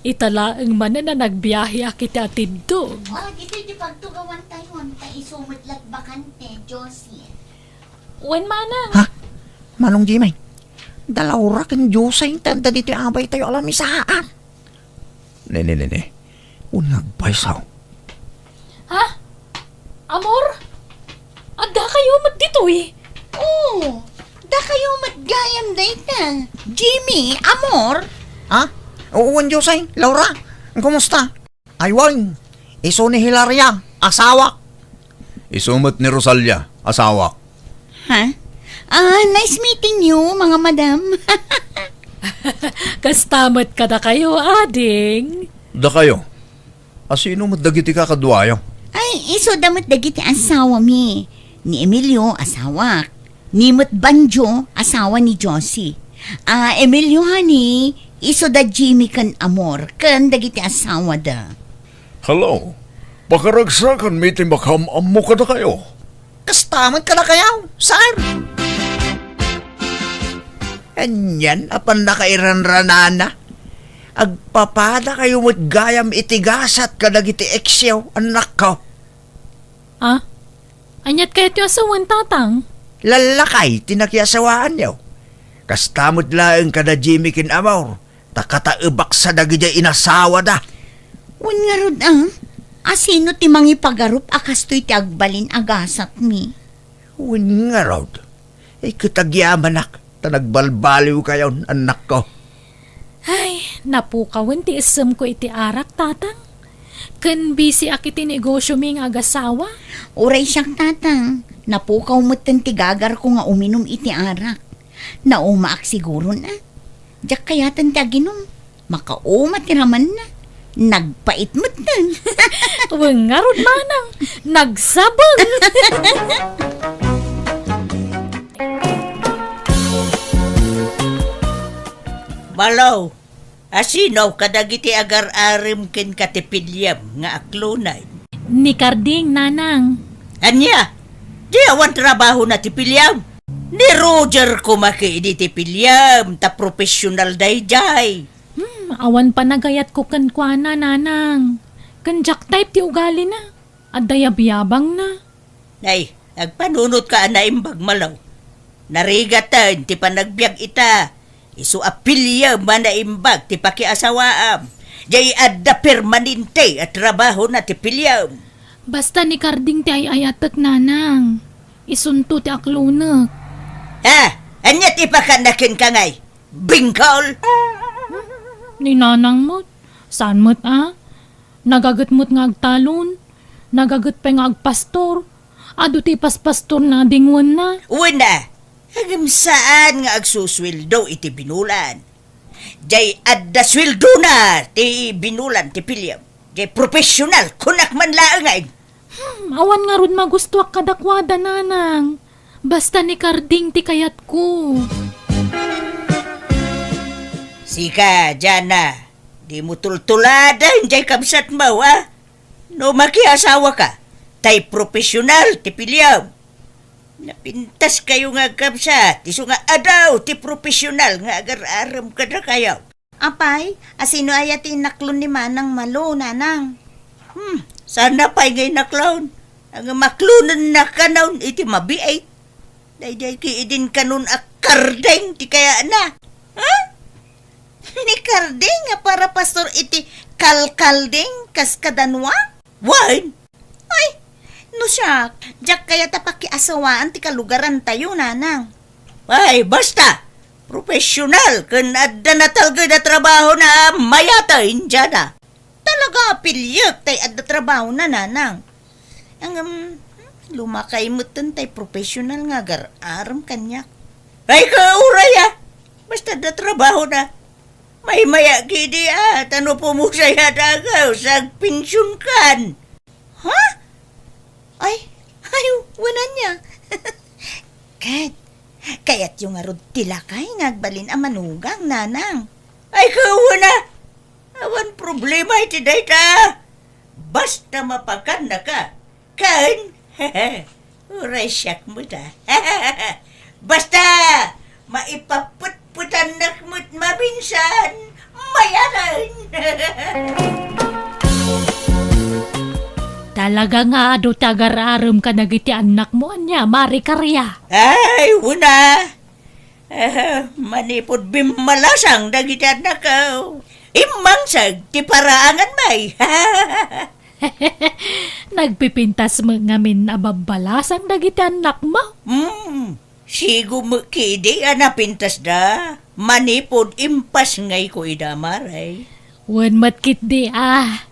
Ita laeng manen a nagbiaheak iti atiddog. Oh, ditoy ti pagtugawantayon, ta isu met la't bakante, Josie. Wen, Manang. Ha? Manong Jimmy, da Laura ken Josie, ta adda ditoy abaytayo a lamisaan. Ne, ne, ne, ne. Wen nga agpayso. Ha? Amor? Addakayo met ditoy? Oo, dakayo met gayam dayta. Jimmy, Amor? Ha? Oo, wen Josie, Laura, kumusta? Ay, wen, isu ni Hilaria, asawak. Isu met ni Rosalia, asawak. Ha? Ah, nice meeting you, mga madam. Kasta met kadakayo, ading. Dakayo? Asino met dagiti kakaduayo? Ay, isuda met dagiti asawami. Ni Emilio, asawak. Ni met Banjo, asawa ni Josie. Ah, Emilio, honey, isuda Jimmy ken Amor, ken dagiti asawada. Hello. Pakaragsakanmi ti makaam-ammo kadakayo. Kasta met kadakayo, sir. Anian a pannakairanranana? Agpapadakayo met gayam iti gasat kadagiti eksyo, annakko. Ah? Aniat kayatyo a sawen, Tatang? Lallakay ti nakiasawaanyo. Kasta met laeng kada Jimmy ken Amor, ta kataebaksa dagidiay inasawada. Wen ngarud, ah, asino ti mangipagarup a kastoy ti agbalin a gasatmi? Wen ngarud, iket agyamanak ta nagbalbaliwkayon, annakko. Ay, napukawen ti isemko iti arak, Tatang. Ken bisiak iti negosyomi nga agasawa. Uray siak, Tatang, napukaw metten ti gagarko nga uminum iti arak. Naumaak siguron a. Diak kayaten ti aginum. Makauma ti ramanna. Nagpait metten. Wen ngarud, Manang, nagsabeng. Alo, asino kadagiti agar-arem kenka ti piliem nga aklonen? Ni Carding, nanang. Ania? Di awan trabahona ti piliem? Ni Roger koma ketdi ti piliem, ta professional daydiay. Hmm, awan panagayatko kenkuana, nanang. Ken diak type ti ugalina. Adda yabyabangna. Ay, agpanunotka a naimbag, Malo. Narigaten ti panagbiag ita. Isu a piliem a naimbag ti pakiasawaam. Jay adda permanente a trabahona ti piliem. Basta ni Carding ti ay-ayatek, nanang. Isunto ti aklonek. Ha? Ania ti pakanaken ka ngay? Bingkol? Ni nanang met. Saan met a? Nagaget met nga agtalon. Nagaget pay nga agpastor. Adu ti ipaspastorna a dingwenna. Wen a, ngem saan nga agsusueldo iti binulan. Jay adda sueldona ti binulan ti piliem. Jay professional, kunak man laengen. Hmm, awan ngarud magustuak kadakuada, nanang. Basta ni Carding ti kayatko. Sika, Jana, dimo tultuladen jay kabsatmo, a? No makiasawaka, tay professional ti piliem. Napintaskayo nga agkabsat, isu nga adu ti professional nga agar-arem kadakayo. Apay, asino aya ti inaklon ni Manang Malo, nanang? Hmm, saan pay nga inaklon? Ngem aklonenna kanon iti mabiit. Daydiay ketdin kanon a Carding ti kayatna. Ha? Ni Carding a para pastor iti kalkalding kas kadanua? Wen. Ay, no siak, diak kayat a pakiasawaan ti kalugarantayo, nanang. Ay, basta! Professional ken adda natalged a trabahona a mayaten, Jana. Talaga a piliek tay adda trabahona, nanang. Ngem, hmm, lumakay metten tay professional nga agar-arem kaniak. Ay, kauray a! Basta adda trabahona. Maymaya ketdi a, ta no pumusay a dagaw, sagpensionkan. Ha? Ay, ay, wen ania. Ket, kayatyo ngarud ti lakay nga agbalin a manugang, nanang? Ay, wen a. Awan problema iti dayta. Basta mapakannaka. Ken, uray siak met a. Basta, maipapetpetannak met maminsan, mayaten. Talaga nga adu ti agar-arem kadagiti annakmo, ania, Mari Karia? Ay, wen a. Eh, manipud bimmalasang dagiti annakko, immangseg ti paraangan, may. Nagpipintas met ngamin a babbalasang dagiti annakmo? Hmm, sigo met ketdi a napintasda, manipud impasngayko ida, Mare. Wen met ketdi a,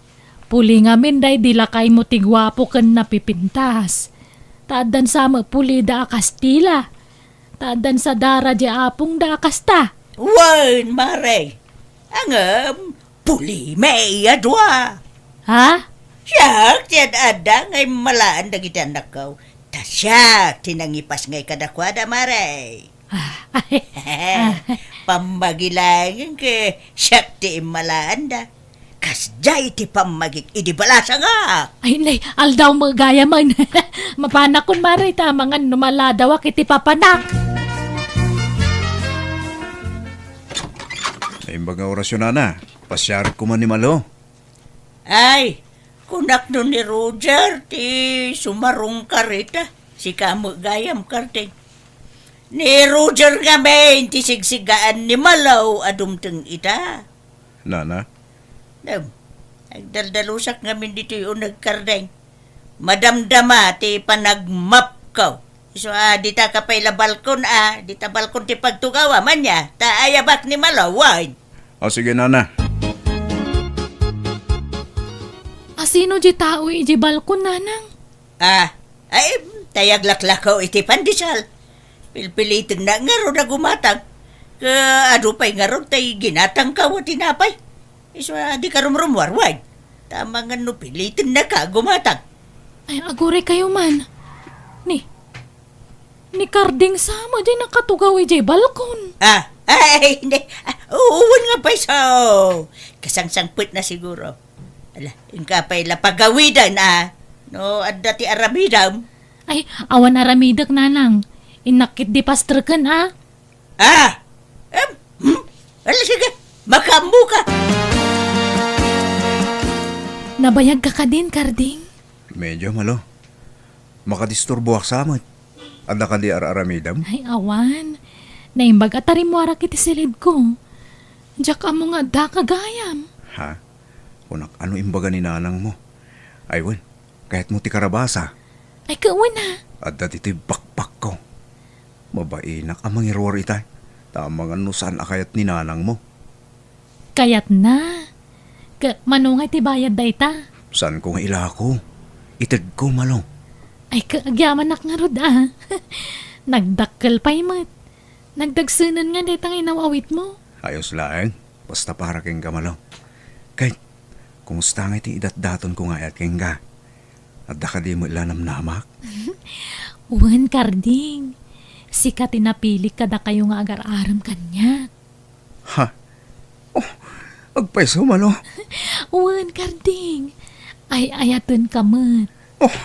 puli ngamin daydi lakaymo ti guapo ken napipintas. Ta addan sa met pulida a Kastila. Ta addan sa dara di apongda a kasta. Wen, Mare. Ngem, pulimi a dua. Ha? Siak ti ad-adda nga immalaen dagiti annakko. Ta siak ti nangipasngay kadakuada, Mare. Ah, pammagi laengen ket siak ti immalaenda. Kasdiay ti pammagik idi balasangak. Ay, nay, aldaw met gayamen. Mapanakon, Mare, ta amangan no maladawak iti papanak. Naimbag nga orasyon, Nana. Pasiarek koma ni Malo. Ay, kunak no ni Roger ti sumarong karita. Sika met gayam, Kardeng. Ni Roger ngamin ti sigsigaan ni Malo a dumteng ita. Nana? Dem, agdaldalusak ngamin ditoy uneg, Kardeng. Madamdama ti panagmapko. Isu a, dita ka pay la balkon a, dita balkon ti pagtugawam, ania, ta ayabak ni Malo, wen. O, sige, Nana. Asino di tao iti balkon, Nanang? Ah, ay, tay aglaklako iti pandesal. Pilpilitennak ngarud a gumatang. Ket adu pay ngarud tay ginatangko a tinapay. Isu a, dika rumrummuar, wen. Ta amangan no pilitennaka a gumatang. Ay, aguraykayo man. Ni, ni Karding sa met diay nakatugaw idiay balkon. Ah, ay, hindi. Ah, Oo, wen nga pay sa, kasangsangpet na siguro. Ala, inka pay la pagawiden, a. No, adda ti aramidem. Ay, awan aramidek, nanang. Innak ket di pastreken, a. Ah! Em, hmm? Ala, sige, makaammo ka. Nabayag ka kadin, Karding? Medyo, Malo. Makadisturboak sa met. Adda kadi ar-aramidem? Ay, awan. Naimbag a tarimmuarak iti silidko. Diak ammo nga adda ka gayam. Ha? Kunak, ano imbaga ni nanangmo? Ay, wen, kayatmo ti karabasa? Ay, kawen a. Adda ditoy bakbakko. Mabainak a mangiruar itay. Ta amangan no saan a kayat ni nanangmo. Kayatna. Ka, mano nga iti bayad dayta? Saanko nga ilako? Itedko, Malo. Ay, ka, agyamanak ngarud, a. Nagdakkel pay met. Nagdagsenen nga dayta nga inaw-awitmo. Ayos laeng. Basta para kenka, Malo. Kay, kumusta nga iti idatdatonko nga ayat kenka? Adda kadi met la namnamak? Wen, Karding. Sika ti napilik kadakayo nga agar-arem kaniak. Ha? Oh, agpayso, Malo. Wen, Karding. Ay-ayatenka met. Oh,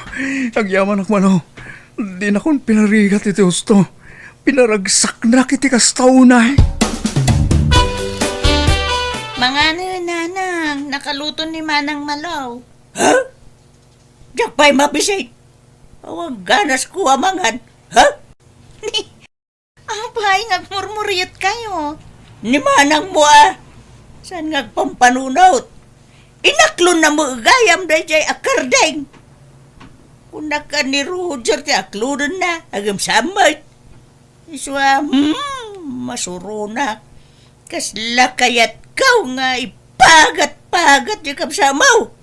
agyamanak, Malo. Dinakon pinarigat iti husto. Pinaragsaknak iti kasta unay. Mangano, nanang, nakaluto ni Manang Malo. Ha? Diak pay mabisit. Awan ganasko a mangan. Ha? Apay, nga agmurmuriotkayo? Ni manangmo a. Saan nga agpampanunot? Inaklonna met gayam daydiay a Karding. Kunak a ni Roger ti aklonenna, agem sa met. Isu a, hmm, masuronak. Kasla kayatko nga ipagat-pagat diay kabsatmo.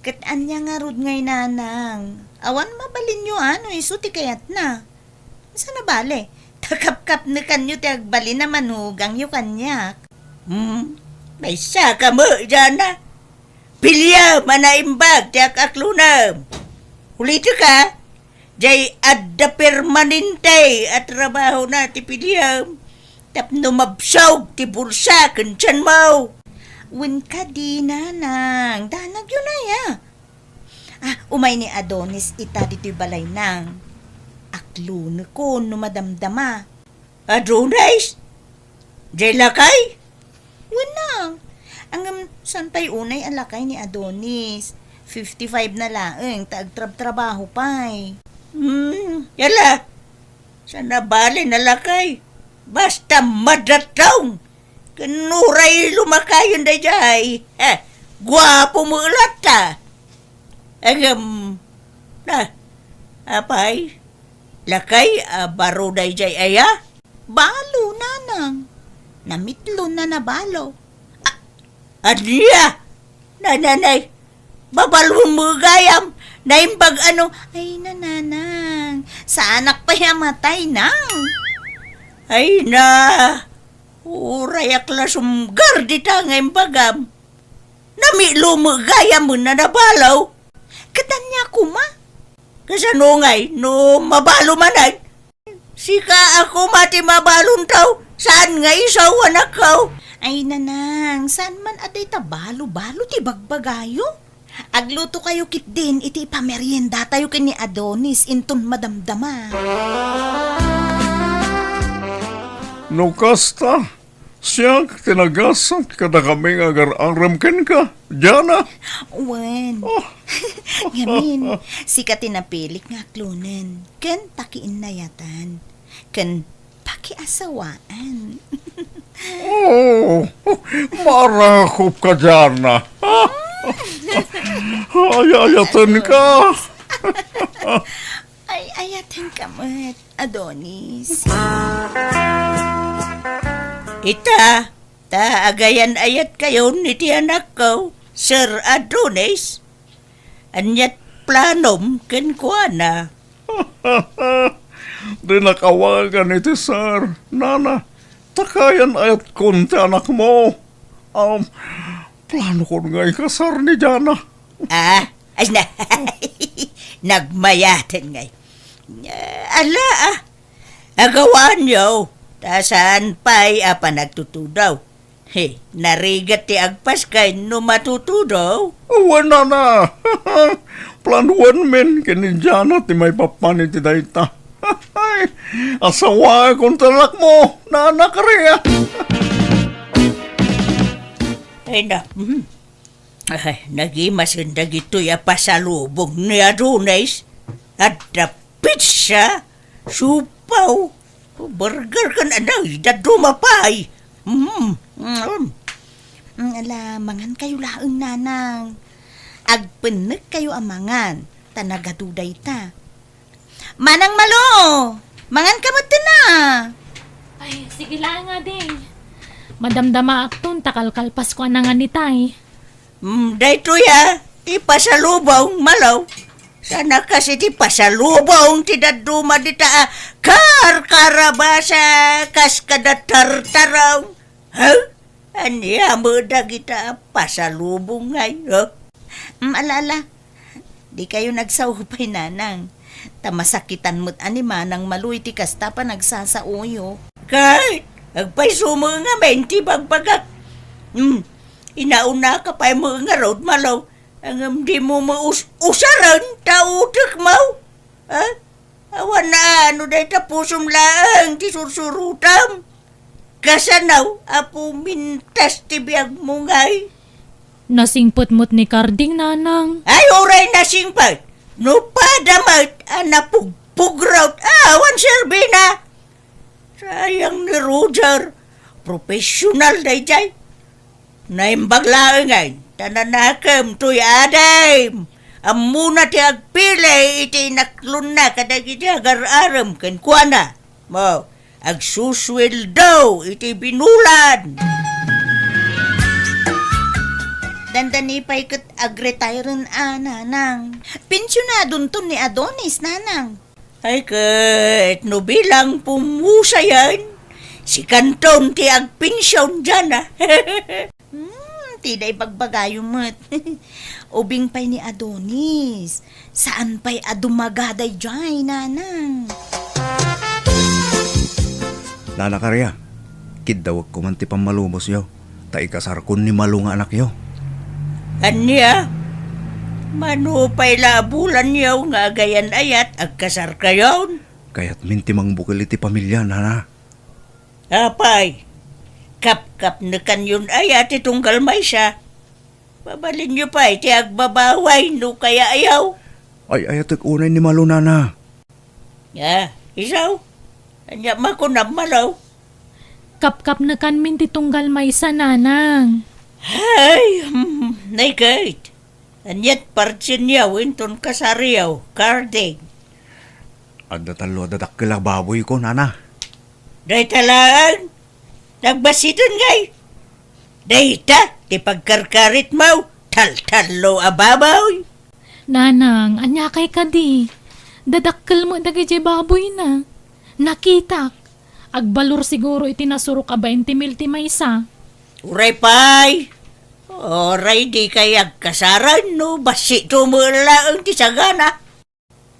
Ket ania ngarud ngay, nanang? Awan mabalinyo a no isu ti kayatna. Saan a bale, ta kapkapnekanyo ti agbalin a manugangyo kaniak. Hmm, maysa ka met, Jana. Piliam a naimbag ti ak-aklonem. Ulitek a, diay adda permanente a trabahona ti piliam tapno mabsog ti bulsa ken tianmo. Wen kadi, nanang, danagyo nay a. Ah, umay ni Adonis ita ditoy balay, nang. Aklonekon no madamdama. Adonis? Diay lakay? Wen, nang. Ngem saan pay unay a lakay ni Adonis? Fifty-five na laeng ta agtrabtrabaho pay. Hmm, yala. Saan a bale a lakay? Basta madatong. Ken uray lumakayen daydiay, eh, guapo met latta. Ngem, na, apay, lakay a baro daydiay aya? Balo, nanang. Namitlon na na balo. A-, ania? Nananay, babalom met gayam, naimbag a no, ay, nanang, saanak pay a matay, nang. Ay na, urayak la sumgar dita nga imbagam. Namitlon met gayam a nabalo. Ket ania koma? Kasano ngay no mabalo manen? Sika a koma ti mabalonto, saan nga isu, anakko? Ay, nanang, saan man a dayta balo-balo ti bagbagayo? Aglutokayo ketdin iti ipameriendatayo ken ni Adonis inton madamdama. No kasta, siak ti nagasat kadakami nga agar-arem kenka, Jana. Wen. Oh. Ngamin, sika ti napilik nga aklonen ken pakiinnayatan ken pakiasawaan. Oh, marakop ka, Jana. Ay, ayaten ka. Ay, ayaten ka met, Adonis. Ita, ta agayan-ayatkayon iti anakko, Sir Adonis. Aniat planom kenkuana? Dinak awagan iti sir, nana, ta kayan-ayatkon ti anakmo. Um, planokon nga ikasar ni Jana. Ah, ay na, nagmayaten ngay. Ala, ah, agawanyo, ta saan pay a panagtutudaw. He, narigat ti agpaskay no matutudo? Wen, nana. Planuenmin ken ni Jana ti maipapan iti dayta. Asawaek ti anakmo, Nana Karia. Ay, na, mhm. Ay, nagimasen dagitoy a pasalubong ni Adonis. Adda pizza, siopaw, burger ken anay, dadduma pay. Mm, mm. Mm, ala, mangan kayo laeng, nanang. Agpennek kayo a mangan, ta nagadu dayta. Manang Malo! Mangan ka met, na! Ay, sige laeng, ading. Madamdamaakton ta kalkalpasko a nangan itay. Mm, daytoy a, ti pasalubong, Malo. Sana kas iti pasalubong ti dadduma dita a karkarabasa kas kada tartarong. Ha? Ania met dagita a pasalubong ngay, ha? Mm, ala, ala. Di kayo nagsao pay, nanang. Ta masakitan met a ni Manang Malo iti kasta panagsasaoyo. Kay, agpayso met ngamin ti bagbagak. Hmm, inauna ka pay met ngarud, Malo. Ngem dimo met us-, usaren ta utek mo. Ha? Awan a, no dayta pusom laeng ti sursurutam. Kasano a pumintas ti biagmo ngay? Nasingpet met ni Karding, nanang. Ay, uray nasingpet. No pada met a napugpugrot, awan serbina. Sayang ni Roger. Professional daydiay. Naimbag laengen, ta nanakem toy adim. Ammona ti agpili iti inaklonna kadagiti agar-arem kenkuana. Mo, agsusueldo iti binulan. Dandani pay ket agretiren a, nanang. Pensionadonton ni Adonis, nanang. Ay ket, no bilang pumusayan, sikanton ti agpension diana. Hmm, ti da ibagbagayo met. Ubing pay ni Adonis. Saan pay a dumaga daydiay, nanang. Nana Karia, kiddawek ko man ti pammalubosyo, ta ikasarkon ni Malo nga anakyo. Ania? Mano pay la a bulanyo nga agayan-ayat agkasarkayon? Kayatmin ti mangbukel iti pamilia, nana. Apay, kapkapnekanyon aya ti tunggal maysa? Mabalinyo pay ti agbabaway no kayaayo. Ay-ayatek unay ni Malo, nana. Ah, isu? Ania makunam, Malo? Kapkapnekanmin ti tunggal maysa, nanang. Ay, hmm, nay ket. Aniat partienyo inton kasaryo, Karding? Adda tallo a dadakkel a baboyko, nana. Dayta laeng? Nagbassiten ngay? Dayta ti pagkarkaritmo, taltallo a baboy? Nanang, aniakay kadi? Dadakkel met dagiti baboyna. Nakitak. Agbalor siguro iti nasurok a bainte mil ti maysa. Uray pay. Uray dikay agkasaran no bassitmo met laeng ti sagana.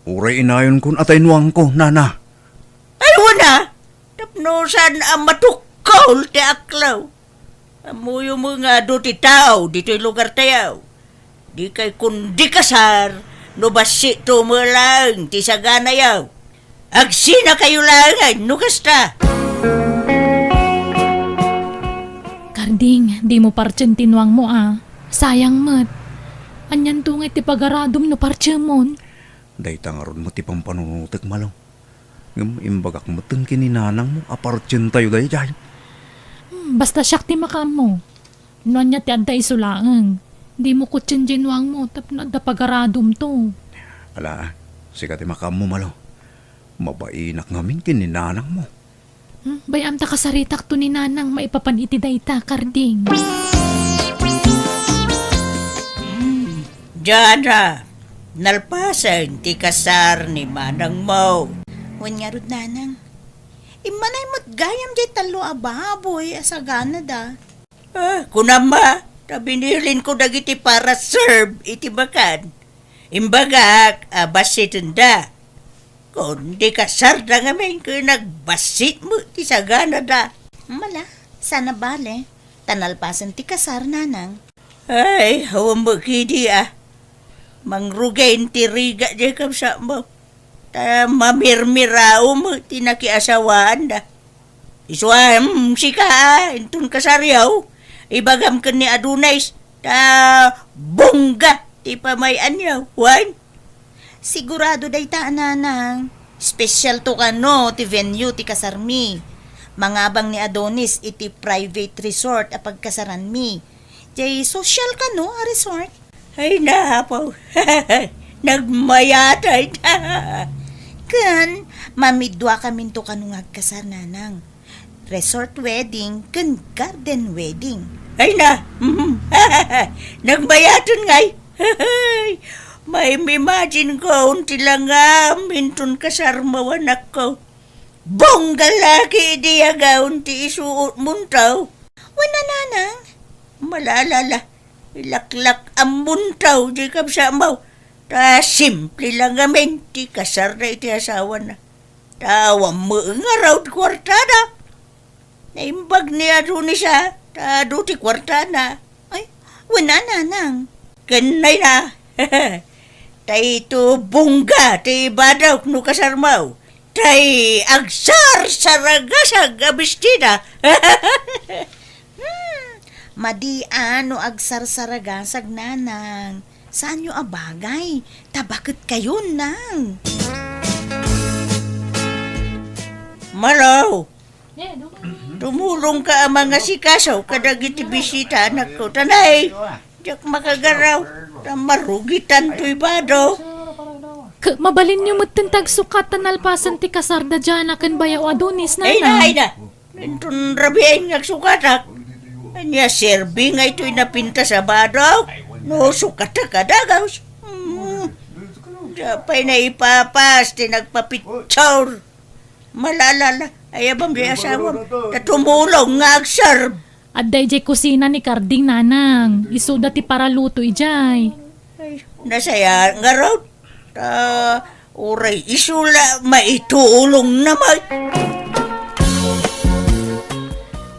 Uray inayonkon a tay nuangko, nana. Ay, wen a, tapno saan a matukkol ti aklaw. Ammoyo met nga adu ti tao ditoy lugartayo. Dikay kundi kasar no bassitmo met laeng ti saganayo. Agsinakayo laengen no kasta. Karding, dimo partien ti nuangmo a. Sayang met. Anianto ngay ti pagaradom no partiemon? Dayta ngarud met ti pampanunotek, Malo. Ngem imbagak metten ken ni nanangmo a partientayo daydiay. Hmm, basta siak ti makaammo. No ania ti adda isu laeng, dimo kutien diay nuangmo tapno adda pagaradomto. Ala, sika ti makaammo, Malo. Mabainak ngamin ken ni nanangmo. Hmm, bay-am ta kasaritakto ni nanang maipapan iti dayta, Karding. Hmm, Jana, nalpasen ti kasar ni manangmo. Wen ngarud, nanang. Immanay met gayam diay tallo a baboy a saganada. Ah, kunam a, ta binilinko dagiti para serve iti bakan. Imbagak a bassitenda. Kundi kasarda ngamin ken agbassit met ti saganada. Mala, saan a bale. Ta nalpasen ti kasar, nanang. Ay, awan met kadi a. Mangrugay ti rigat diay kabsatmo. Ta mamirmirao met ti nakiasawaanda. Isu a, hmm, sika a, inton kasaryo, ibagam ken ni Adonis, ta bongga ti pamay-anyo, wen? Sigurado dayta a, nanang. Special to kano ti venue ti kasarmi. Mangabang ni Adonis iti private resort a pagkasaranmi. Jay social kano a resort. Ay, napaw. Nagmayat, ay na. Ken, mamiduakaminto kano nga agkasar, nanang. Resort wedding ken garden wedding. Ay na, mhm. Nagmayaten ngay. Maim-imagine ko ti langam inton kasarmo, anakko. Bongga la kadi a gaon ti isuotmonto. Wen a, nanang. Malala la, ilaklak-ammonto diay kabsatmo. Ta simple lang ngamin ti kasarna iti asawana. Ta awan met ngarud kuartada. Naimbag ni Adonis a, ta adu ti kuartana. Ay, wen a, nanang. Ken nay na. Ta ito bongga ti ibadawk no kasarmo. Tay agsarsaragasag a bestida. Hmm, madi a no agsarsaragasag, nanang. Saanyo a bagay? Ta baketkayon, nang. Malaw, tumulongka a mangasikaso kadagiti bisita, anakko. Tanay, diak makagaraw. Ta marugitan toy bado. Ket mabalinyo metten ti agsukat ta nalpasen ti kasar da Jana ken Bayaw Adonis, nanang. Ay na, ay na. Inton rabiin nga agsukatak. Ania serbi nga itoy napintas a bado? No sukatak a dagus. Hmm. Siak pay naipapas ti nagpapicture. Malala la, ayabam di asawam. Ta tumulong nga agserb. Adda idiay kusina ni Karding, nanang. Isuda ti paraluto idiay. Ay, nasaya ngarud. Ta, uray isu la maitulongna met.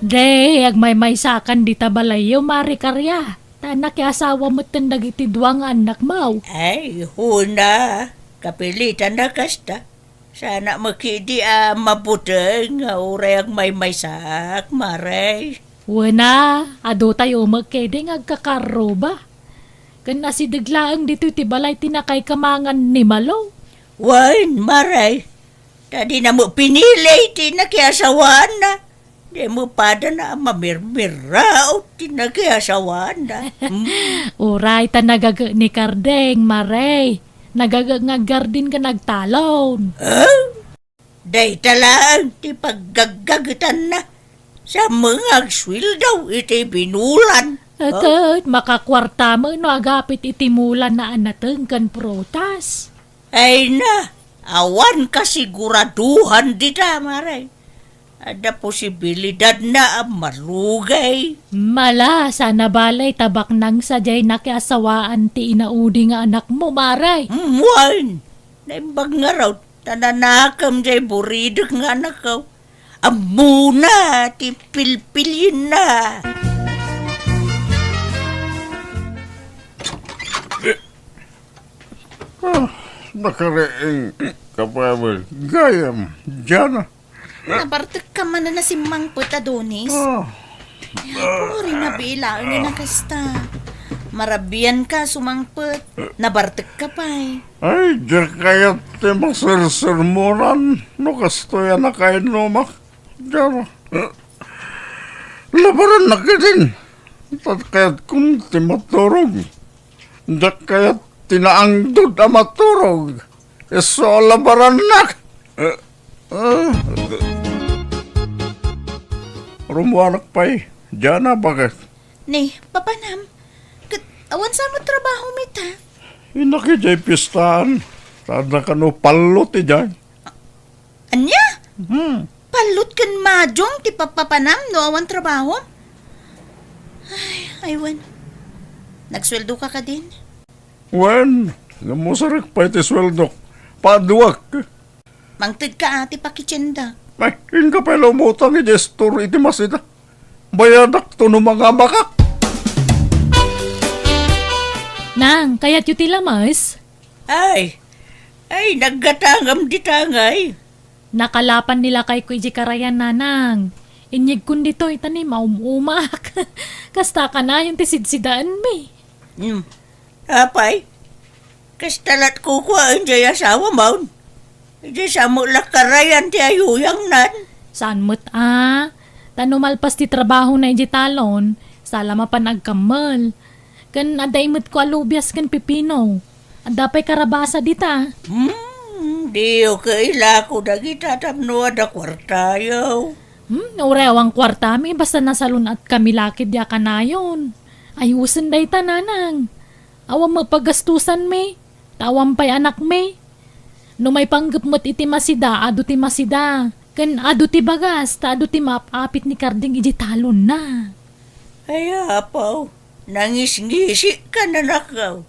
Di, agmaymaysakan dita balayyo, Mare Karia. Ta nakiasawa metten dagiti dua nga annakmo. Ay, huna. Kapilitan a kasta. Saanak met kadi a mabuteng nga uray agmaymaysaak, Mare. Wen a, adutayo met kadi nga agkakarruba. Ken asideg laeng ditoy ti balay ti nakaikamangan ni Malo. Wen, Mare. Ta dina met pinili ti nakiasawaanna. Di met padana a mamirmiraot ti nakiasawaanna. Hmm? Uray ta nagaget ni Kardeng, Mare. Nagaget nga aggarden ken agtalon. Ah? Dayta laeng ti paggaggagetanna. Sa mga agsueldo iti binulan. Ah, ket makakuarta met no agapit iti mulanna a nateng ken prutas. Ay na, awan kasiguraduhan dita, Mare. Adda posibilidadna a marugay. Mala, sana balay ta baknang sadiay nakiasawaan ti inaudi nga anakmo, Mare. Mm, wen. Naimbag ngarud, ta nanakem diay buridek nga anakko. Ammona ti pilpilienna. Ah, nakariing ka pa, Abel. Gayam, Jana. Nabartekka manen a simmangpet, Adonis. Ah. Apuri, nabilaengen a kasta. Marabianka a sumangpet. Nabartekka pay. Ay, diak kayat ti masersermonan no kastoy a nakainnomak. Diak. Labarannak idin. Ta kayatko ti maturog. Diak kayat ti naangdod a maturog. Isu a labarannak. Eh, eh. Rummuanak pay. Diana, bakit? Ni, papanam. Ket awan sa met trabaho mi ta. Innak idiay pistaan. Tada kano pallot idiay. Ania? Hmm. Pallot ken madung ti papapanam no awan trabaho? Ay, ay, wen. Nagsueldo ka kadin? Wen, namusarek pay ti sueldok. Paduak. Mangted ka ati pakitienda. Ay, inka pay la umutang iti store iti masida. Bayadakto no mangamakak. Nang, kayatyo ti lamas? Ay, ay, naggatangam dita ngay. Nakalapan ni lakayko idiay karayan, nanang. Inyegkon ditoy, ta ni maum-umak. Kasta kanayon ti sidsidaenmi. Hmm. Apay, kasta lat kukuaen jay asawam? Idiay sa met la karayan ti ayuyangnan. Saan met a? Ta no malpas ti trabahona idiay talon, sa la mapan agkammel. Ken adda imetko a lubias ken pipino. Adda pay karabasa dita. Hmm, diyo kailako dagita tapno adda kuartayo. Hmm, uray awan kuartami, basta nasalun-atkami la ketdi a kanayon. Ayusen dayta, nanang. Awan met pagastusanmi, ta awan pay anakmi. No maipanggep met iti masida, adu ti masida. Ken adu ti bagas, ta adu ti maap-apit ni Karding idiay talonna. Ay, apo, nangisngisikan, anakko.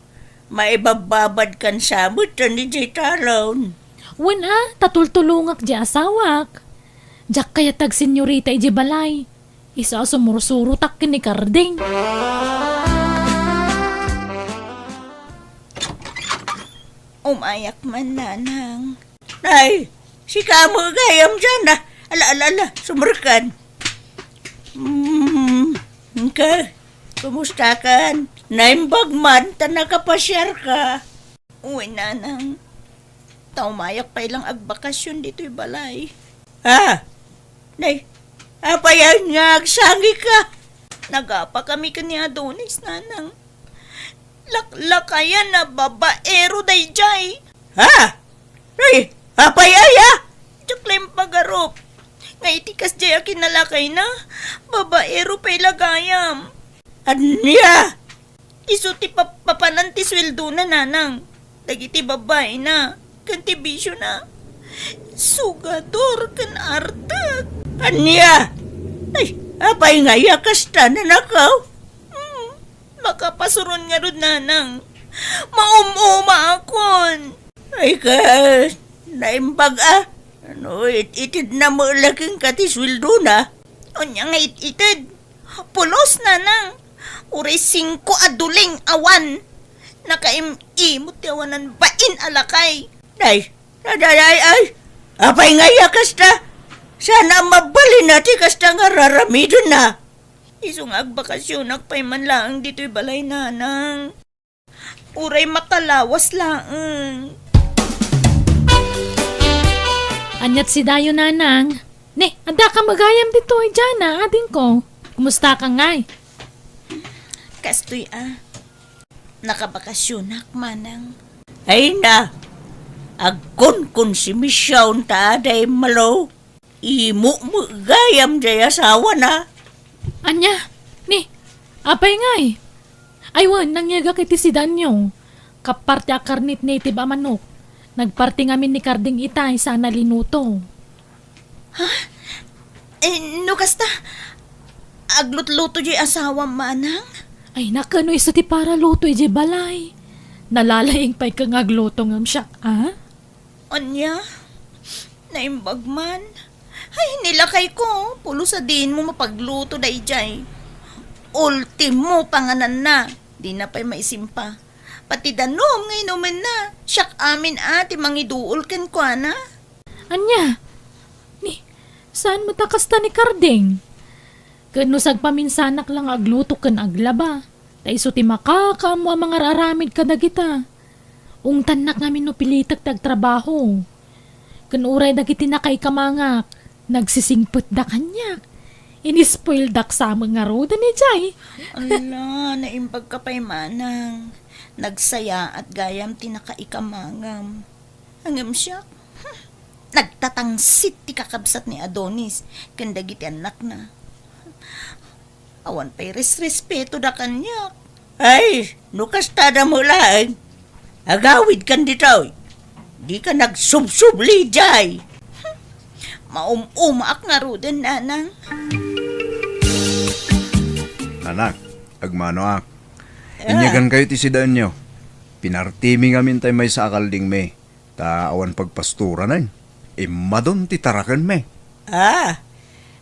Maibabbabadkan sa met idiay talon. Wen a, ta tultulongak diay asawak. Diak kayat ti agsenyorita idiay balay. Isu a sumursurotak ken ni Karding. Umayak man, nanang. Ay, sika met gayam diay a. Ala, ala, ala, sumrekkan. Mm, ka, kumustakan? Naimbag man ta nakapasiarka. Uy, nanang. Ta umayak pay lang agbakasyon ditoy balay. Ah, nay, apay nga agsangika? Nagapakami ken ni Adonis, nanang. Laklakayan a babaero daydiay. Ha? Ay, apay aya? Diak la impagarup. Nga iti kasdiay a kinalakayna, babaero pay la gayam. Ania? Isu ti pap-, papanan ti sueldona, nanang. Dagiti babaina, ken ti bisiona. Sugador ken artek. Ania? Ay, apay nga aya kasta, nanakaw? Hmm, makapasuron ngarud, nanang. Maum-umaakon. Ay, kas, naimbag a. Ano, it-itedna met la kenka ti sueldona? Ania nga it-ited? Pulos, nanang. Uray singko a duling awan. Nakaim-imot ti awanan bain a lakay. Nay, nay, nay, ay, ay. Apay nga aya kasta? Saan a mabalin a ti kasta nga raramidenna? Isu nga agbakasyonak pay man laeng ditoy balay, nanang. Uray makalawas laeng. Aniat sidayo, nanang? Ne, adda ka met gayam ditoy, Jana, adingko. Kumusta ka ngay? Kastoy a. Nakabakasyonak, manang. Ay na, agkonkonsumisyon ta aday malo. Imo met gayam jay asawana. Ania? Ni, apay ngay? Ay wen, nangyegak iti sidanyo. Kappar ti akarnit native a manok. Nagparti ngamin ni Karding itay sana linuto. Ha? Eh, no kasta, aglutluto jay asawam, manang? Ay, nakano isu ti para luto ijay balay? Nalalaing pay ka nga agluto ngem siak, a? Ania? Naimbag man. Ay, ni lakayko, pulos a dinmo mapagluto dayjay. Ultimo pangananna, dina pay maisimpa. Pati danum nga inumenna, siak amin a ti mangiduol kenkuana. Ania? Ni, saan met a kasta ni Karding? Ken no sagpaminsanak la nga agluto ken aglaba, ta isu ti makakaammo a mangar-aramid kadagita. Ungtannak ngamin no pilitek ti agtrabaho. Ken uray dagiti nakaikamangak, nagsisingpetda kaniak. Inispoildak sa met ngaruden ijay. Ala, naimbag ka pay manang. Nagsayaat gayam ti nakaikamangam. Ngem siak, hmm, nagtatangsit ti kakabsat ni Adonis ken dagiti annakna. Awan pay resrespetoda kaniak. Ay, no kastada met laeng, agawidkan ditoy. Dika nagsubsubli jay. Maum-umaak ngaruden, nanang. Anak, agmanoak. Ah. Inyagankayo ti sidaenyo. Pinartimi ngamin tay maysa a kaldingmi. Ta awan pagpasturanen, immadon ti tarakenmi. Ah,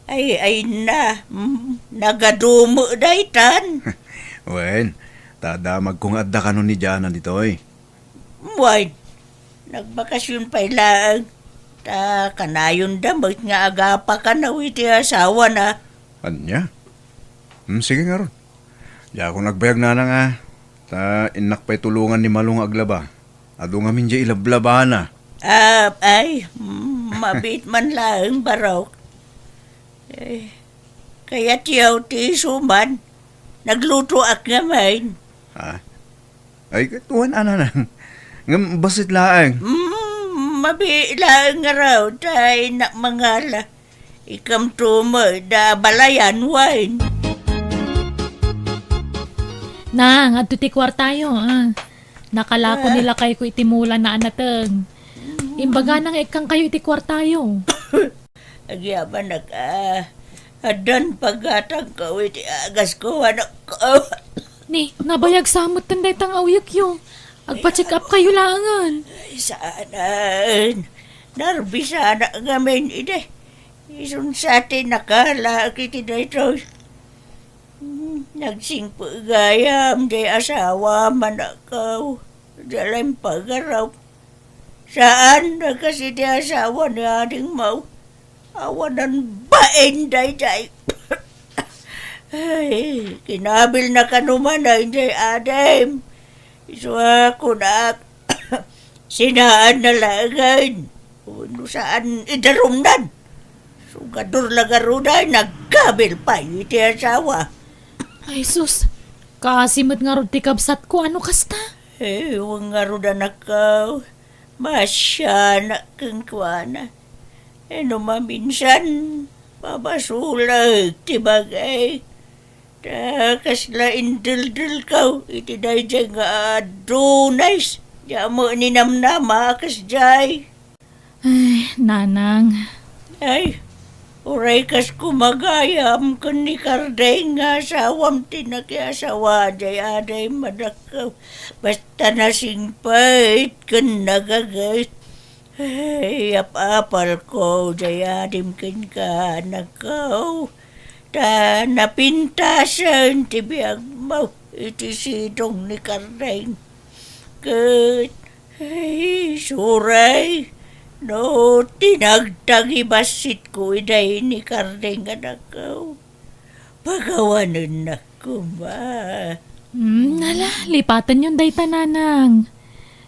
Ay, ay na, mm, nagadumo daytan. Wen, ta damagko nga adda kano ni Jana ditoy. Wen, nagbakasyon pay laeng. Ta kanayon da met nga agapakanaw iti asawana. Ania? Hmm, sige ngarud. Diakon agbayag nanang a, ta innak pay tulongan ni Malo nga aglaba. Adu ngamin diay ilablabana. Ah, ay, mm, mabiit man laeng, Barok. Eh, kayatyo ti isuman. Naglutoak ngamin. Ha? Ay, ket wen a nanang. Ngem bassit laeng. Mm, mabiit laeng ngarud, ta innak mangala. Ikamto met da balayan wen. Nang, adto ti kuartayo, ah. Nakalako Ah. ni lakayko iti mula na anateng. Imbagana nga ikkangkayo iti kuartayo. Agyamanak, ah, addan paggatangko iti agasko, anakko. Ni, nabayag sa metten dayta nga awyekyo. Agpa-check up kayo laengen. Ay, saanen. Narbisanak ngamin idi. Isun sa ti nakalaak iti daytoy. Hmm, nagsingpet gayam, diay asawa, manakaw. Diay la impagarup. Saan a kas iti asawa ni Ading Mau. Awanan bain daydiay. Ay, kinabilna kano man daydiay adim. Isu a kunak, sinaanna laengen. Wenno saan idarumnan. Sugadur la ngarud a nagkabil pay iti asawa. Ay, sus. Kaasi met ngarud ti kabsatko, ano kasta? Eh, wen ngarud, anakko. Masianak kenkuana. Eh, no maminsan, mabasolek ti bagik. Ta kasla indeldelko iti daydiay nga adunay. Diak met ninamnama a kasdiay. Ay, nanang. Ay, uray kas kumagayam ken ni Kardeng nga asawam ti nakiasawa diay adim, anakko. Basta nasingpet ken nagaget. Ay, apapalko diay adim kenka, anakko. Ta napintasen ti biagmo iti sidong ni Kardeng. Ket, ay, isuray, no tinagtagi bassitko idiay ni Kardeng, anakko. Pagawanennak koma. Hmm, ala, lipatenyon dayta, nanang.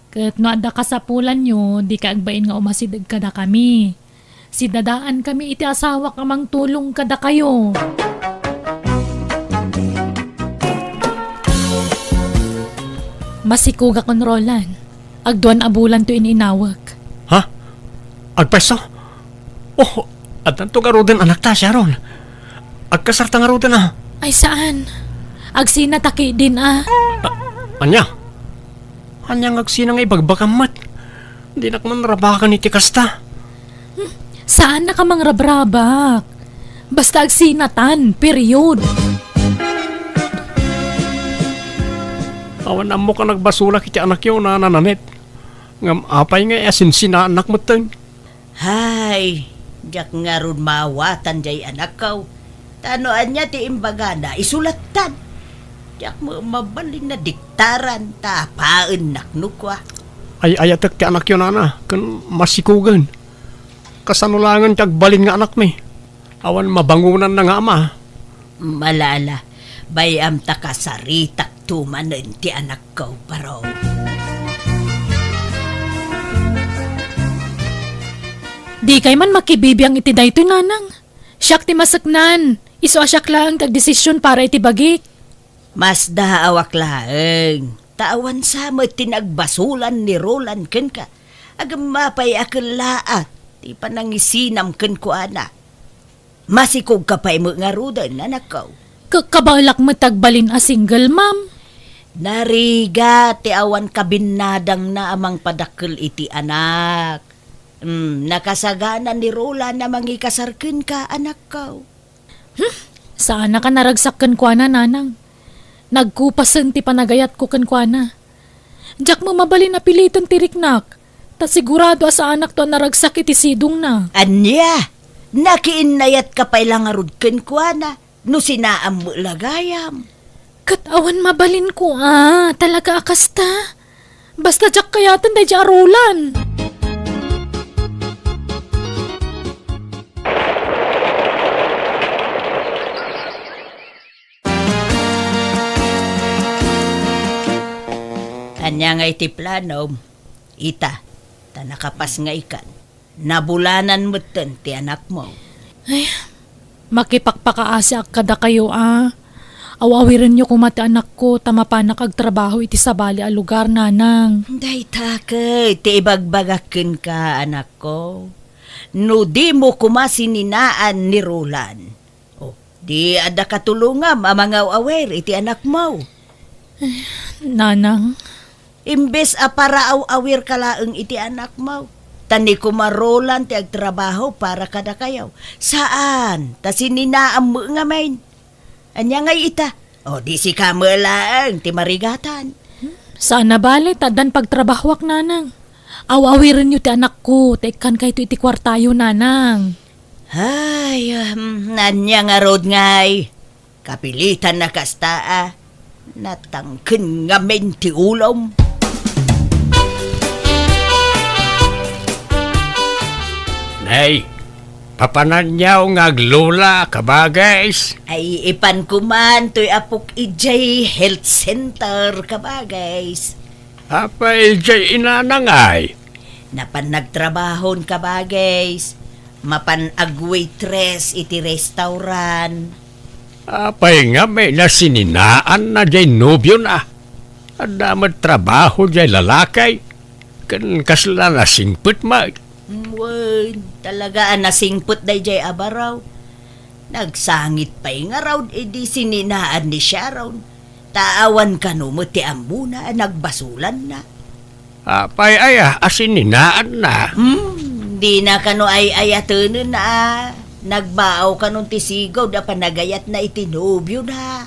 Ket no adda kasapulanyo, dika agbain nga umasideg kadakami. Sidadaankami iti asawak a mangtulong kadakayo. Masikogakon, Roland. Agduan a bulan to ininawek. Ha? Agpwesto? Oh, addanto ngaruden anakta, Sharon. Agkasarta ngaruden a. Ay, saan. Agsinata ketdin a. A-, ania? Ania nga agsina nga ibagbagam met? Dinak man rabaken iti kasta. Hmm, saannak a mangrabrabak. Basta agsinatan, period. Awan ammok a nagbasolak iti anakyo, Nana Nanette. Ngem apay nga asinsinaannak metten? Hay, diak ngarud maawatan diay anakko. Ta no ania ti imbagana, isu lattan. Diak met mabalin a diktaran ta apaennak no kua. Ay-ayatek ti anakyo, nana, ken masikogen. Kasano laengen ti agbalin nga anakmi? Awan mabangonanna nga ama. Malala, bay-am ta kasaritakto manen ti anakko, Barok. Dikay man makibibiang iti daytoy, nanang. Siak ti maseknan. Isu a siak laeng ti agdesisyon para iti bagik. Masdaawak laeng, ta awan sa met ti nagbasolan ni Roland kenka. Agem apay a kellaat ti panangisinam kenkuana. Masikogka pay met ngaruden, anakko. Ka-, kabaelak met agbalin a single mom. Narigat ti awan kabinnadangna a mangpadakkel iti anak. Hmm, nakasagana ni Roland a mangikasar kenka, anakko. Hmm, saanak a naragsak kenkuana, nanang. Nagkupasen ti panagayatko kenkuana. Diak met mabalin a piliten ti riknak, ta sigurado a saanakto a naragsak iti sidongna. Ania? Nakiinnayatka pay la ngarud kenkuana, no sinaam met la gayam. Ket awan mabalinko a, talaga a kasta. Basta diak kayaten daydiay a Roland. Ania ngay ti planom? Ita, ta nakapasngaykan. Nabulanan metten ti anakmo. Ay, makipakpakaasiak kadakayo a. Aw-awirenyo koma ti anakko ta mapanak agtrabaho iti sabali a lugar, nanang. Dayta ket ti ibagbagak kenka, anakko. No dimo koma sininaan ni Roland, o, di adda katulongam a mangaw-awir iti anakmo. Nanang. Imbes a paraaw-awirka laeng iti anakmo, ta ni koma Roland ti agtrabaho para kadakayo. Saan, ta sininaam met ngamin. Ania ngay ita? O, di sika met laeng ti marigatan. Saan a bale, ta addan pagtrabahoak, nanang. Aw-awirenyo ti anakko, ta ikkankayto iti kuartayo, nanang. Ay, um, ania ngarud ngay? Kapilitan a kasta a, natangken ngamin ti ulom. Nay, papananyaw nga aglola, kabagays? Ay, ipan koman toy apok idiay health center, kabagays. Apay idiay inana ngay? Napan nagtrabahon, kabagays. Mapan agwaitress iti restaurant. Apay ngamin a sininaanna diay nobiona? Adda met trabaho diay lalaki, ken kasla nasingpet met. Wen, talaga a nasingpet daydiay a baro. Nagsangit pay ngarud idi sininaan ni Sharon. Ta awan kano met ti ammona a nagbasolanna. Apay aya a sininaanna? Hmm, dina kano ay-ayatenen a nagbaaw kanon ti sigud a panagayatna iti nobiona.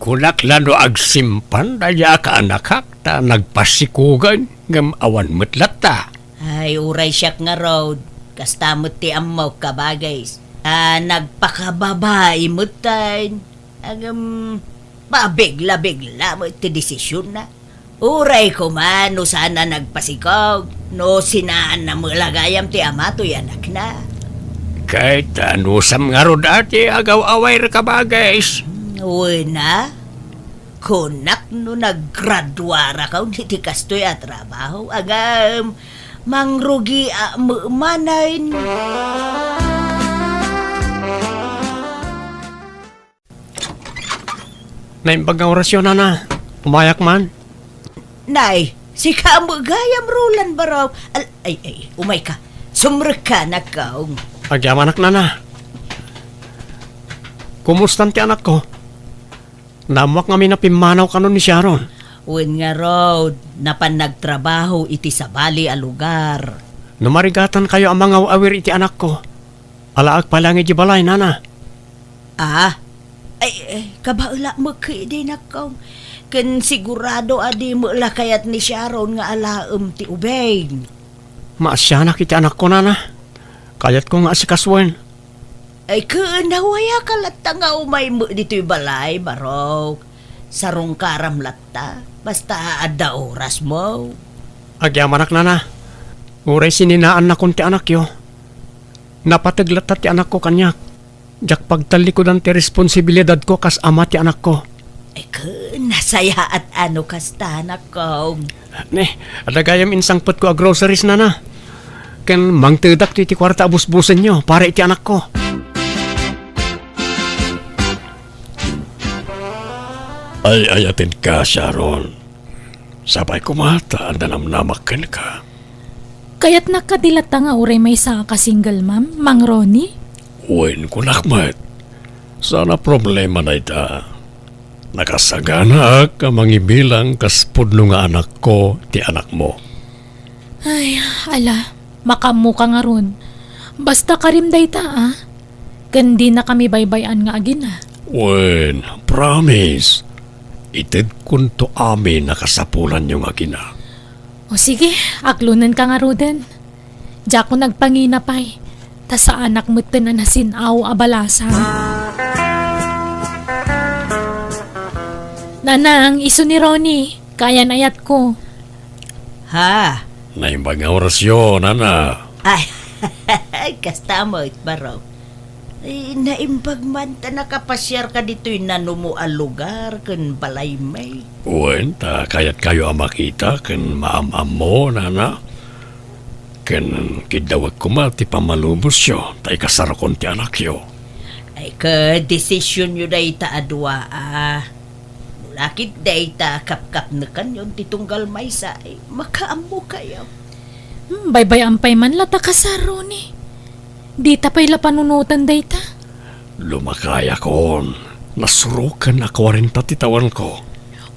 Kunak la no agsimpan daydiay a kaanakak ta nagpasikugen ngem awan met latta. Ay, uray siak ngarud, kasta met ti ammok, kabagays. A nagpakababai metten. Ngem, mabigla-bigla met ti desisionna. Uray koma no saan a nagpasikog, no sinaanna met la gayam ti ama toy anakna. Ket anusam ngarud a ti agaw-awir, kabagays? Wen a, kunak no naggraduarakon iti kastoy a trabaho, ngem, mangrugiak met manen. Naimbag nga orasyo, nana. Umayak man. Nay, sika met gayam, Roland, baro. Al-, ay, ay, umayka. Sumrekka, anakko. Agyamanak, nana. Kumustan ti anakko? Naammoak ngamin a pimmanaw kanon ni Sharon. Wen ngarud, napan nagtrabaho iti sabali a lugar. No marigatankayo a mangaw-awir iti anakko, alaek pay laeng idiay balay, nana. Ah? Ay, ay, kabaelak met ketdi, anakko. Ken sigurado a di met la kayat ni Sharon nga alaem ti ubing. Maasianak iti anakko, nana. Kayatko nga asikasuen. Ay, ken, awayak latta nga umay met ditoy balay, barok. Sarungkaram latta, basta adda orasmo. Agyamanak, nana. Uray sininaannakon ti anakyo, napateg latta ti anakko kaniak. Diak pagtallikudan ti responsibilidadko kas ama ti anakko. Ay, ken, nasayaat a no kasta, anakko. Ne, adda gayam insangpetko a groceries, nana. Ken mangtedak ti, ti kuarta a busbusenyo para iti anakko. Ay-ayatenka, Sharon. Sapay koma ta adda namnamak kenka. Kayatnak kadi latta nga uray maysaak a single mom, Mang Ronnie? Wen, kunak met. Saan a problema dayta. Nakasaganaak a mangibilang kas pudno nga anakko ti anakmo. Ay, ala, makaammoka ngarud. Basta karim dayta, a. Ken dinakami baybay-an nga agina. Wen, promise. Itedkonto amin a kasapulanyo nga agina. O sige, aklonenka ngaruden. Diakon agpangina pay. Ta saanak metten a nasin-aw a balasan. Nanang, isu ni Ronnie, kayan-ayatko. Ha? Naimbag nga orasyo, nana. Ay, kasta met, Baro. Ay, naimbag man ta nakapasiarka ditoy nanumo a lugar ken balaymi. Wen, ta kayatkayo a makita ken maam-ammo, nana. Ken kiddawek koma ti pammalubosyo ta ikasarakon ti anakyo. Ay, ket desisyonyo dayta a dua, a. No la ket dayta kapkapnekanyon ti tunggal maysa, ay, makaammokayo. Hmm, baybay-am pay man la ta kasar, Ronnie. Dita pay la panunoten dayta. Lumakayakon. Nasuroken a kuarenta ti tawenko.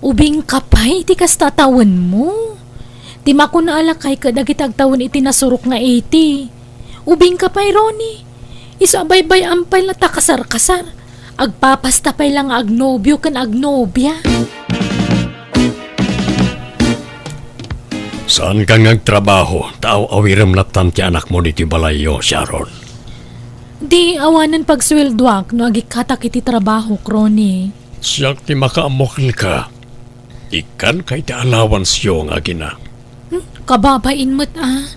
Ubingka pay ti kasta a tawenmo. Ti makuna a lakay ket dagiti agtawen iti nasurok nga eighty. Ubingka pay, Ronnie. Isu a baybay-am pay la ta kasar-kasar. Agpapasta pay la nga agnobio ken agnobia. Saanka nga agtrabaho, ta aw-awirem lattan ti anakmo ditoy balayyo, Sharon. Di awanen pagsueldoak no agikkatak iti trabahok, Ronnie. Siak ti makaammo kenka. Ikkanka iti allowanceyo nga agina. Hmm, kababain met a.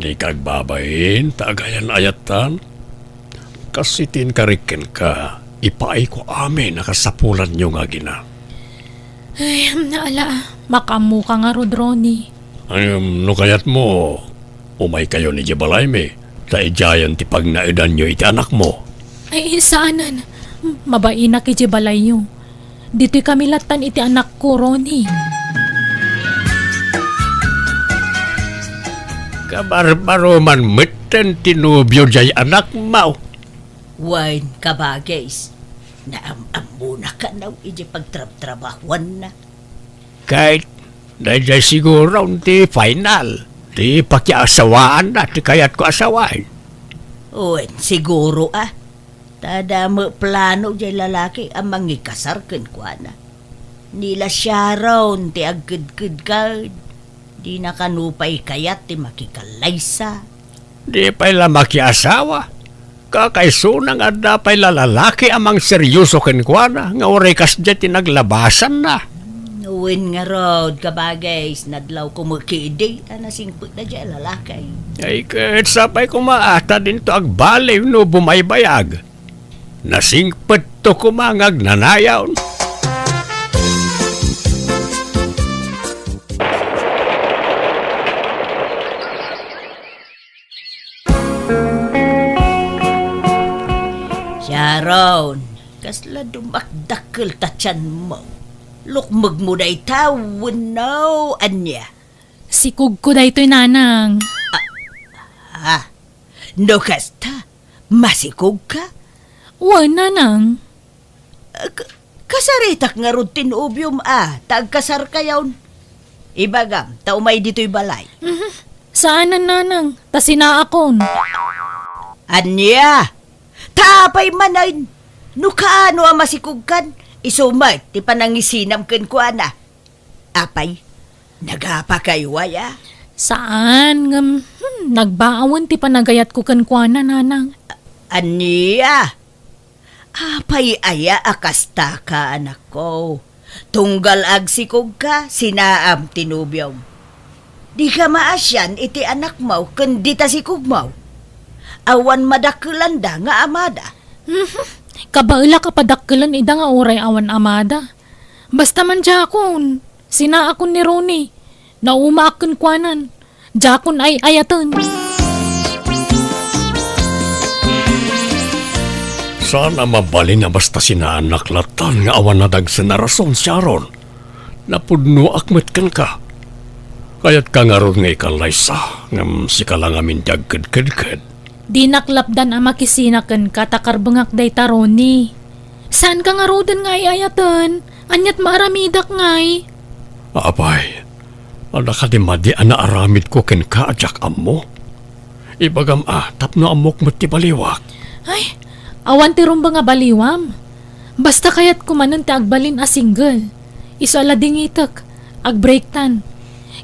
Dika agbabain, ta agayan-ayattan. Kas iti inkarik kenka, ipaayko amin a kasapulanyo nga agina. Ay, naala a. Makaammoka ngarud, Ronnie. Ngem no kayatmo, umaykayon idiay balaymi, ta idiayen ti pagnaedanyo iti anakmo. Ay, saanen. Mabainak idiay balayyo. Ditoy kami lattan iti anakko, Ronnie. Kabarbaroman metten ti nobio diay anakmo. Wen, kabagis, naam-ammona kano idiay pagtrabtrabahuanna. Ket daydiay siguro ti final ti pakiasawaanna ti kayatko a sawen. Wen, siguro a. Ta adda met plano diay lalaki a mangikasar kenkuana. Ni la Sharon ti agkedkedka, dina kano pay kayat ti makikallaysa. Di pay la makiasawa. Kakaisuna nga adda pay la lalaki a mangseryoso kenkuana nga uray kasdiay ti naglabasanna. Wen ngarud, kabagis, nadlawko met ketdi a nasingpet daydiay a lalaki. Ay, ket sapay koma a ta dinto agbaliw no bumaybayag. Nasingpetto koma nga agnanayon. Sharon, kasla dumakdakkel ta tianmo. Lukmegmo dayta wenno ania? Sikogko daytoy, nanang. Ah, ah. No kasta, masikogka? Wen, nanang. K-, kasaritak ngarud ti nobiom a, ta agkasarkayon. Ibagam, ta umay ditoy balay. Mhm. Saanen, nanang, ta sinaakon. Ania? Ta apay manen? No kaano a masikogkan, isu met ti panangisinam kenkuana. Apay, nagapakayo aya? Saan, ngem, hmm, nagbaawen ti panagayatko kenkuana, nanang. Ania? Apay aya a kastaka, anakko? Tunggal agsikogka, sinaam ti nobiom. Dika maasian iti anakmo ken dita sikogmo. Awan madakkelanda nga amada. Mhm. Kabaelak a padakkelen ida nga uray awan amada. Basta man diakon, sinaakon ni Ronnie. Naumaak kenkuanan. Diakon ay-ayaten. Saan a mabalin a basta sinaannak lattan nga awan nadagsen a rason, Sharon. Napudnoak met kenka. Kayatka ngarud nga ikallaysa, ngem sika la ngamin ti agkedkedked. Dinak lapdan a makisina kenka ta karbengak dayta, Ronnie. Saanka ngaruden nga ay-ayaten? Aniat maaramidak ngay? Apay, adda kadi madi a naaramidko kenka a diak ammo? Ibagam a tapno ammok met ti baliwak. Ay, awan ti rumbeng a baliwam. Basta kayatko manen ti agbalin a single. Isu a ladingitek, agbreaktan.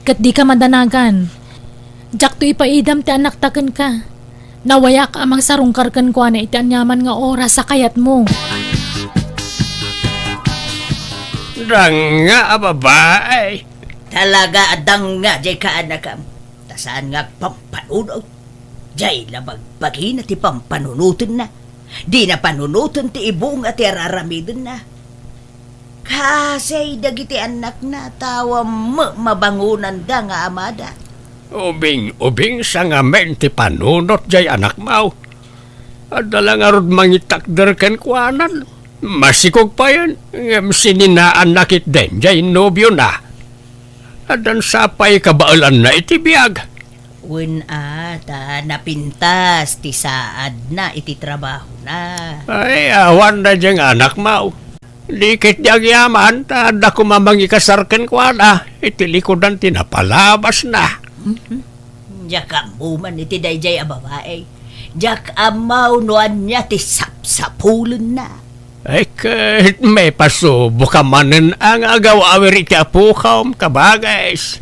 Ket dika madanagan. Diakto ipaidam ti anakta kenka. Nawayak a mangsarungkar kenkuana iti aniaman nga oras a kayatmo. Danga a babae. Talaga a danga jay kaanakam. Ta saan nga agpampanunot. Jay la bagbagina ti pampanunotenna. Dina panunoten ti ibunga ti araramidenna. Kasi dagiti annakna, ta awan met mabangonanda nga amada. Ubing-ubing sa ngamin ti panunot jay anakmo. Adda la ngarud mangitakder kenkuanan. Masikog payen, ngem sininaanna ketdin jay nobiona. Addan sa pay kabaelanna iti biag. Wen a, ta napintas ti saadna iti trabahona. Ay, awan daydiay nga anakmo. Di ketdi agyaman, ta adda koma mangikasar kenkuana iti likudan ti napalabasna. Mhm. Diak ammo man iti daydiay a babai. Diak ammo no ania ti sapsapulenna. Ay, ket maipasuboka manen a nga agaw-awir iti apokom, kabagis.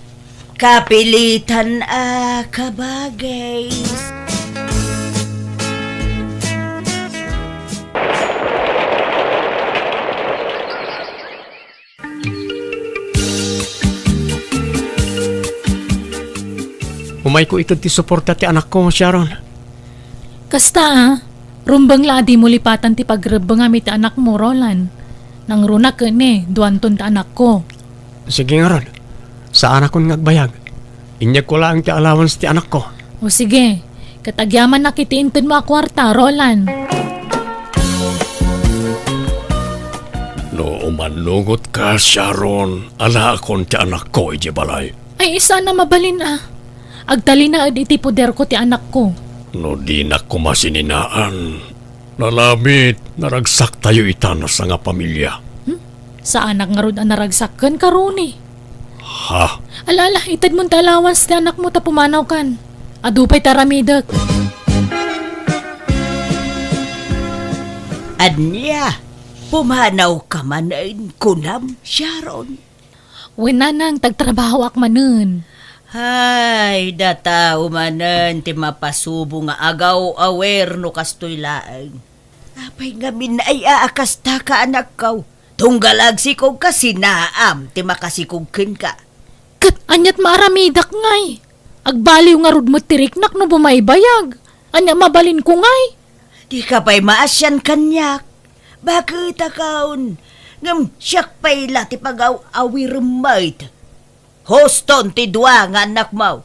Kapilitan a kabagis. Umayko ited ti suporta ti anakko, Sharon. Kasta a, rumbeng la a dimo lipatan ti pagrebbengam iti anakmo, Roland. Nangruna ket ne, duanton ti anakko. Sige ngarud, saanakon nga agbayag. Inyegko laeng ti allowance ti anakko. O sige, ket agyamanak iti intedmo a kuarta, Roland. No umannungotka, Sharon, alaakon ti anakko idiay balay. Ay, saan a mabalin a. Agtalinaed iti poderko ti anakko. No dinak koma sininaan, nalamit, naragsaktayo ita a sangapamilia. Hmm? Saanak ngarud a naragsak kenka, Ronnie. Ha? Ala, ala, itedmon ti allowance ti anakmo ta pumanawkan. Adu pay ti aramidek. Ania? Pumanawka manen, kunam, Sharon? Wen, nanang, tagtrabahoak manen. Ay, data manen ti mapasubo nga agaw-awer no kastoy laeng. Apay ngamin ay aakastaka, anakko? Tunggal agsikogka, sinaam ti makasikog kenka. Ket aniat maaramidak ngay? Agbaliw ngarud met ti riknak no bumaybayag. Ania mabalinko ngay? Dika pay maasian kaniak. Baketaka, ngem siak pay la ti pagaw-awirem met. Huston ti dua nga annakmo.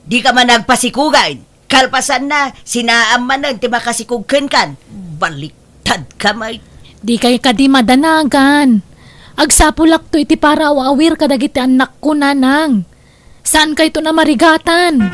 Dika man agpasikugen. Kalpasanna, sinaam manen ti makasikog kenkan. Baliktadka met. Dikay kadi madanagan. Agsapulakto iti para aw-awir kadagiti annakko, nanang. Saankayton a marigatan.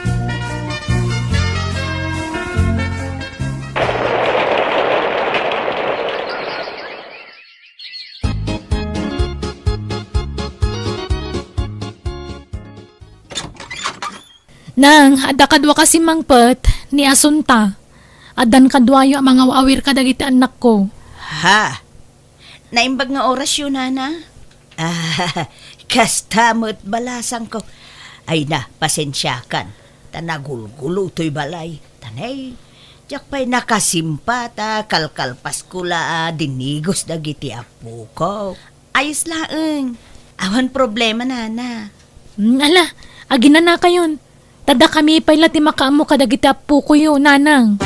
Nang, adda kaduaka simmangpet, ni Asunta. Addan kaduayo a mangaw-awir kadagiti annakko. Ha? Naimbag nga orasyo, nana? Ah, kasta met balasangko. Ay na, pasensiakan. Ta nagulgulo toy balay. Tanay, diak pay nakasimpa ta kalkalpasko la a dinigos dagiti appoko. Ayos laeng. Awan problema, nana. Hmm, ala, aginanakayon. Ta dakami pay la ti makaammo kadagiti appokoyo, nanang.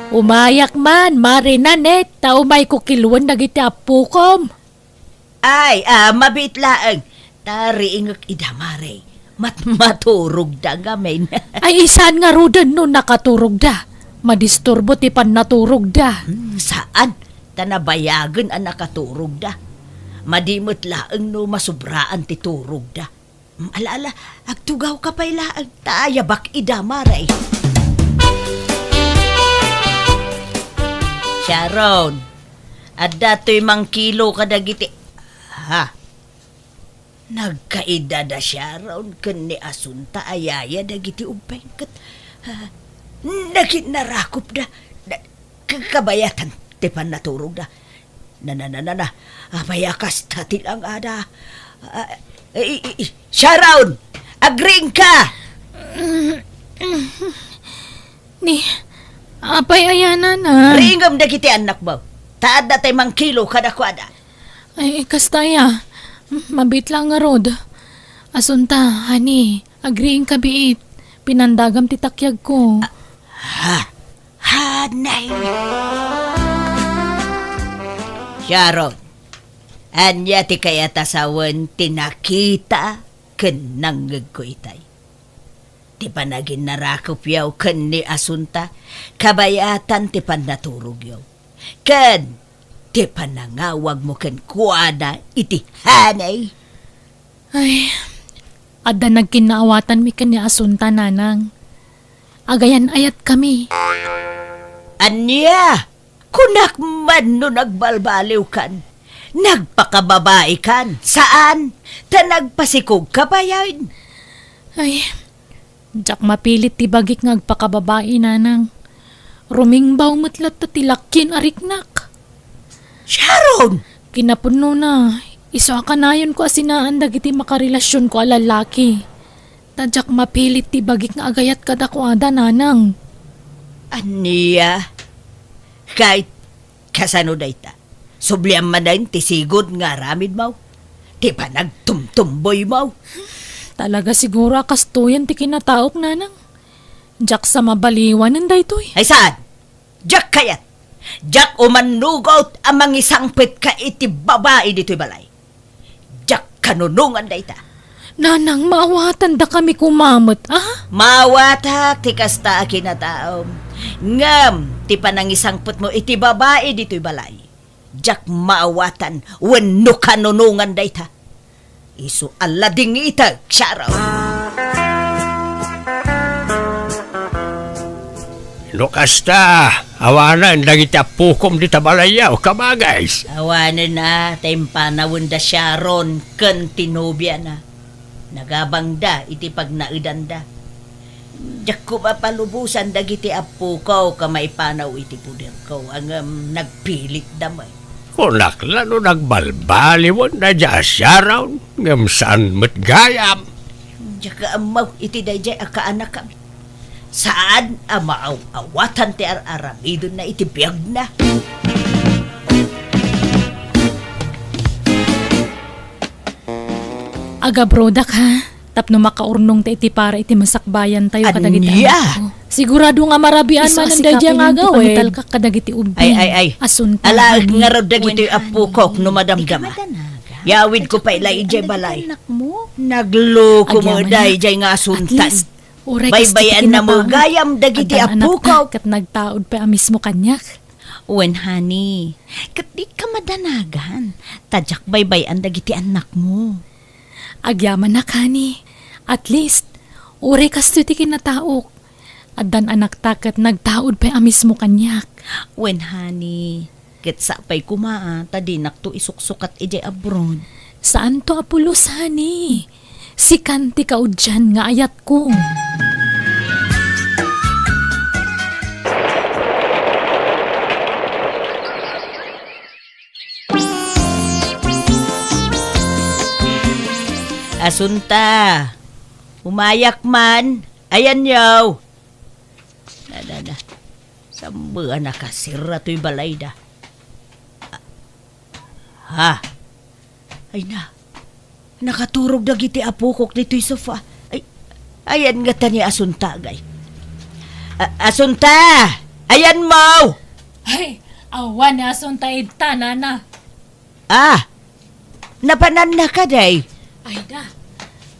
Umayak man, Mare Nanette, ta umayko kiluen dagiti appokom. Ay, ah, mabiit laeng. Ta riingek ida, Mare. Mat-, maturogda ngamin. Ay, saan ngaruden no nakaturogda? Madisturbo ti pannaturogda. Hmm, saan. Ta nabayagen a nakaturogda. Madi met laeng no masubraan ti turogda. Hmm, ala, ala, agtugawka pay laeng. Ta ayabak ida, Mare. Sharon, adda toy mangkilo kadagiti, ha? Nagkaida da Sharon ken ni Asunta a yaya dagiti ubbing ket, ah, naginnarakopda. Na-, ka-, kabayatan ti pannaturogda. Na, na, na, na, na. Apay a kasta ti langada? Ah, i-, i-, i-, Sharon! Agriingka! Mm, Ni, apay aya, Nanang? Ringem dagiti annakmo. Ta adda tay mangkilo kadakuada. Ay, kasta aya. Mabiit la ngarud. Asunta, honey, agriingka biit. Pinandagam ti takyagko. Ha? Honey? Sharon, ania ti kayat a sawen ti nakita ken nangngegko itay? Ti panaginnarakupyo ken ni Asunta, kabayatan ti pannaturogyo, ken ti panangawagmo kenkuana iti honey. Ay, adda nagkinnaawatanmi ken ni Asunta, Nanang. Agayan-ayatkami. Ania? Kunak man no nagbalbaliwkan, nagpakababaikan, saan, ta nagpasikogka payen. Ay, diak mapilit ti bagik nga agpakababai, Nanang. Rumingbaw met latta ti lakkin a riknak. Sharon! Kinapudnona, isu a kanayonko a sinaan dagiti makarelasionko a lallaki. Ta diak mapilit ti bagik nga agayat kadakuada, Nanang. Ania? Kay, kasano dayta? Subliam manen ti sigud nga aramidmo? Ti panagtumtumboymo? Talaga siguro a kastoyen ti kinataok, Nanang. Diak sa mabaliwanen daytoy. Ay saan? Diak kayat. Diak umannugot a mangisangpetka iti babai ditoy balay. Diak kanunongan dayta. Nanang, maawatandakami koma met, a? Maawatak ti kasta a kinataom. Ngem ti panangisangpetmo iti babai ditoy balay, diak maawatan wenno kanunongan dayta. Isu a ladingitek, Sharon. No kasta, awanen dagiti appokom dita balayyo, kabagis. Awanen a, ta impanawenda Sharon ken ti nobiana. Nagabangda iti pagnaedanda. Diakko mapalubosan dagiti appoko a maipanaw iti poderko, ngem nagpilitda met. Kunak la no nagbalbaliwen daydiay a Sharon, ngem saan met gayam. Diak ammo iti daydiay a kaanakami. Saan a maaw-awatan ti ar-aramidenna iti biagna. Agabrodak, ha? Tapno makaurnongta iti para iti masakbayantayo kadagiti annakko. Sigurado nga marabian manen daydiay nga agawid. Isu a sika, pinan-, pangitalkak kadagiti ubbing. Ay, ay, ay. Asunta, alaek ngarud dagitoy appokok no madamdama. Yawidko pay la idiay balay. Nagloko met daydiay nga Asuntan. Uray kasta ti kinataomo. Baybay-anna met gayam dagiti appokaw. Addan anakta ket nagtaud pay a mismo kaniak. Wen, honey, ket dika madanagan, ta diak baybay-an dagiti annakmo. Agyamanak, honey. At least, uray kastoy ti kinataok. Addan anakta ket nagtaud pay a mismo kaniak. Wen, honey, ket sapay koma a ta dinakto isuksukat idiay abroad. Saanto a pulos, honey. Sikan ti kaudian nga ayatko. Asunta, umayak man. Ayanyo. Na, na, na. Sambean a kasirra toy balayda. Ah. Ha? Ay na. Nakaturog dagiti appokok ditoy sofa. Ay, ayan ngata ni Asunta, agay. A-, Asunta! Ayanmo! Ay, awan ni Asunta ita, nana. Ah, napananna kadi? Ay da,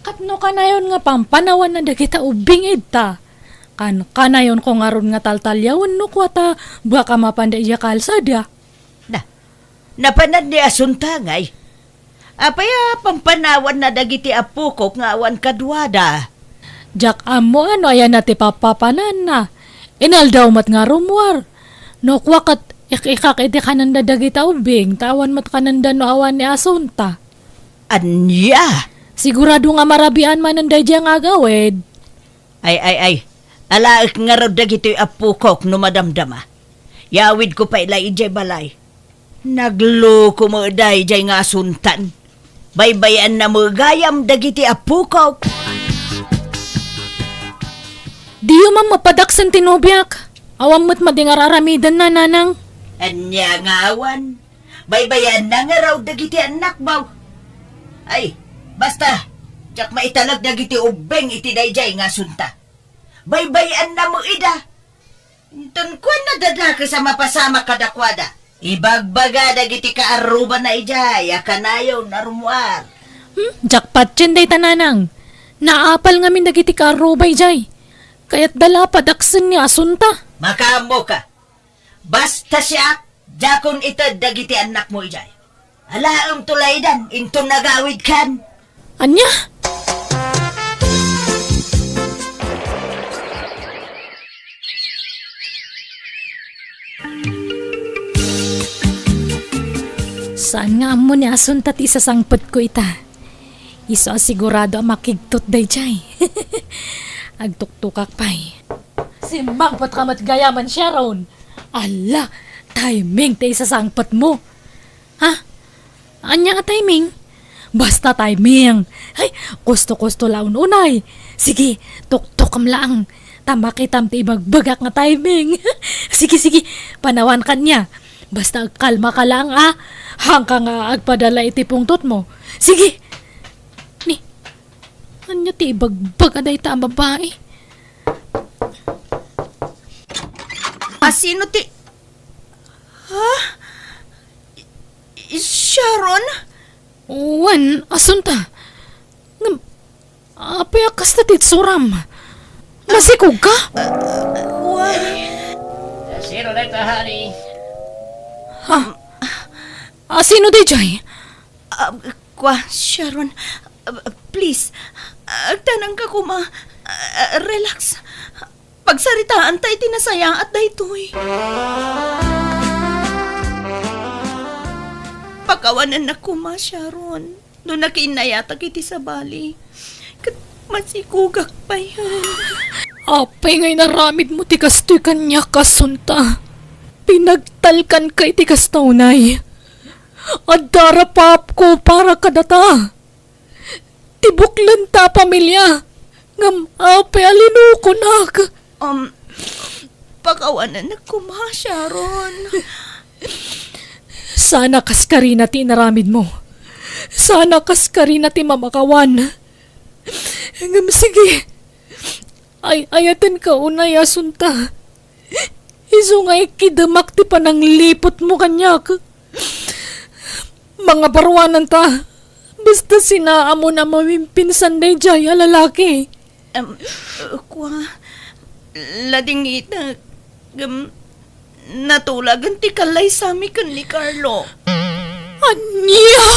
ket no kanayon nga pampanawanna dagita ubbing ita, kan-, kanayonko ngarud nga taltaliawen no kua ta baka mapanda idiay kalsada. Na, napanan ni Asunta ngay? Apay a pampanawanna dagiti appokok nga awan kaduada? Diak ammo no ayanna ti papapananna. Inaldaw met nga rummuar. No kua ket ik-ikak iti kanenda dagita ubbing, ta awan met kanenda no awan ni Asunta. Ania? Sigurado nga marabian manen daydiay nga agawid. Ay, ay, ay. Alaek ngarud dagitoy appokok no madamdama. Yawidko pay la idiay balay. Nagloko met daydiay nga Asuntan. Baybay-anna met gayam dagiti appokok. Diyo man mapadaksen ti nobiak. Awan met madi nga ar-aramidenna, nanang. Ania nga awan? Baybayanna ngarud dagiti annakmo. Ay, basta, diak maitalek dagiti ubbing iti daydiay nga asunta. Baybay-annam ida. Inton kuanna dadakes a mapasamak kadakuada, ibagbaga dagiti kaarrubana idiay a kanayon a rummuar. Hmm, diak patien dayta, nanang. Naapal ngamin dagiti kaarruba idiay. Kayatda la padaksen ni asunta. Makaammoka. Basta siak, diakon ited dagiti annakmo idiay. Alaem to laydan inton agawidkan. Ania? Saan nga ammo ni asunta ti isasangpetko ita? Isu a sigurado a makigtot daydiay. Agtuktukak pay. Simmangpetka met gayamen, Sharon. Alla, timing ti isasangpetmo. Ha? Ania a timing? Basta timing. Ay, kusto-kusto la unay. Sige, tuktukem laeng. Ta makitam ti ibagbagak nga timing. Sige, sige, panawan kaniak. Basta agkalmaka laeng, a. Haanka nga agpadala iti pungtotmo. Sige. Ni, ania ti ibagbaga dayta a babai? A, sino ti, ha? I-, i-, Sharon? Wen, asunta. Ngem, apay a kasta ti itsuram? Masikog ka? Why? Sino dayta, honey? Ha? A, sino daydiay? Ah, kua, Sharon, ah, please, agtanangka koma. Ah, relax. Pagsaritaanta iti nasayaat daytoy. Pakawanennak koma, Sharon, no nakiinnayatak iti sabali. Ket masikogak payen. Apay nga inaramidmo ti kastoy kaniak, asunta? Pinagtalkanka iti kasta unay. Adda rapaapko para kadata. Ti buklenta a pamilia, ngem apay a linukonak? Um, pakawanennak koma, Sharon. Saan a kaskarina ti inaramidmo. Saan a kaskarina ti mamakawan. Ngem sige, ay-ayatenka unay, asunta. Isu nga ikkidemak ti panangliputmo kaniak. Mangabaruananta. Basta sinaamon a mawimpinsan daydiay a lalaki. Em, kua, ladingitek. Em, natulagen ti kallaysami ken ni Carlo. Ania?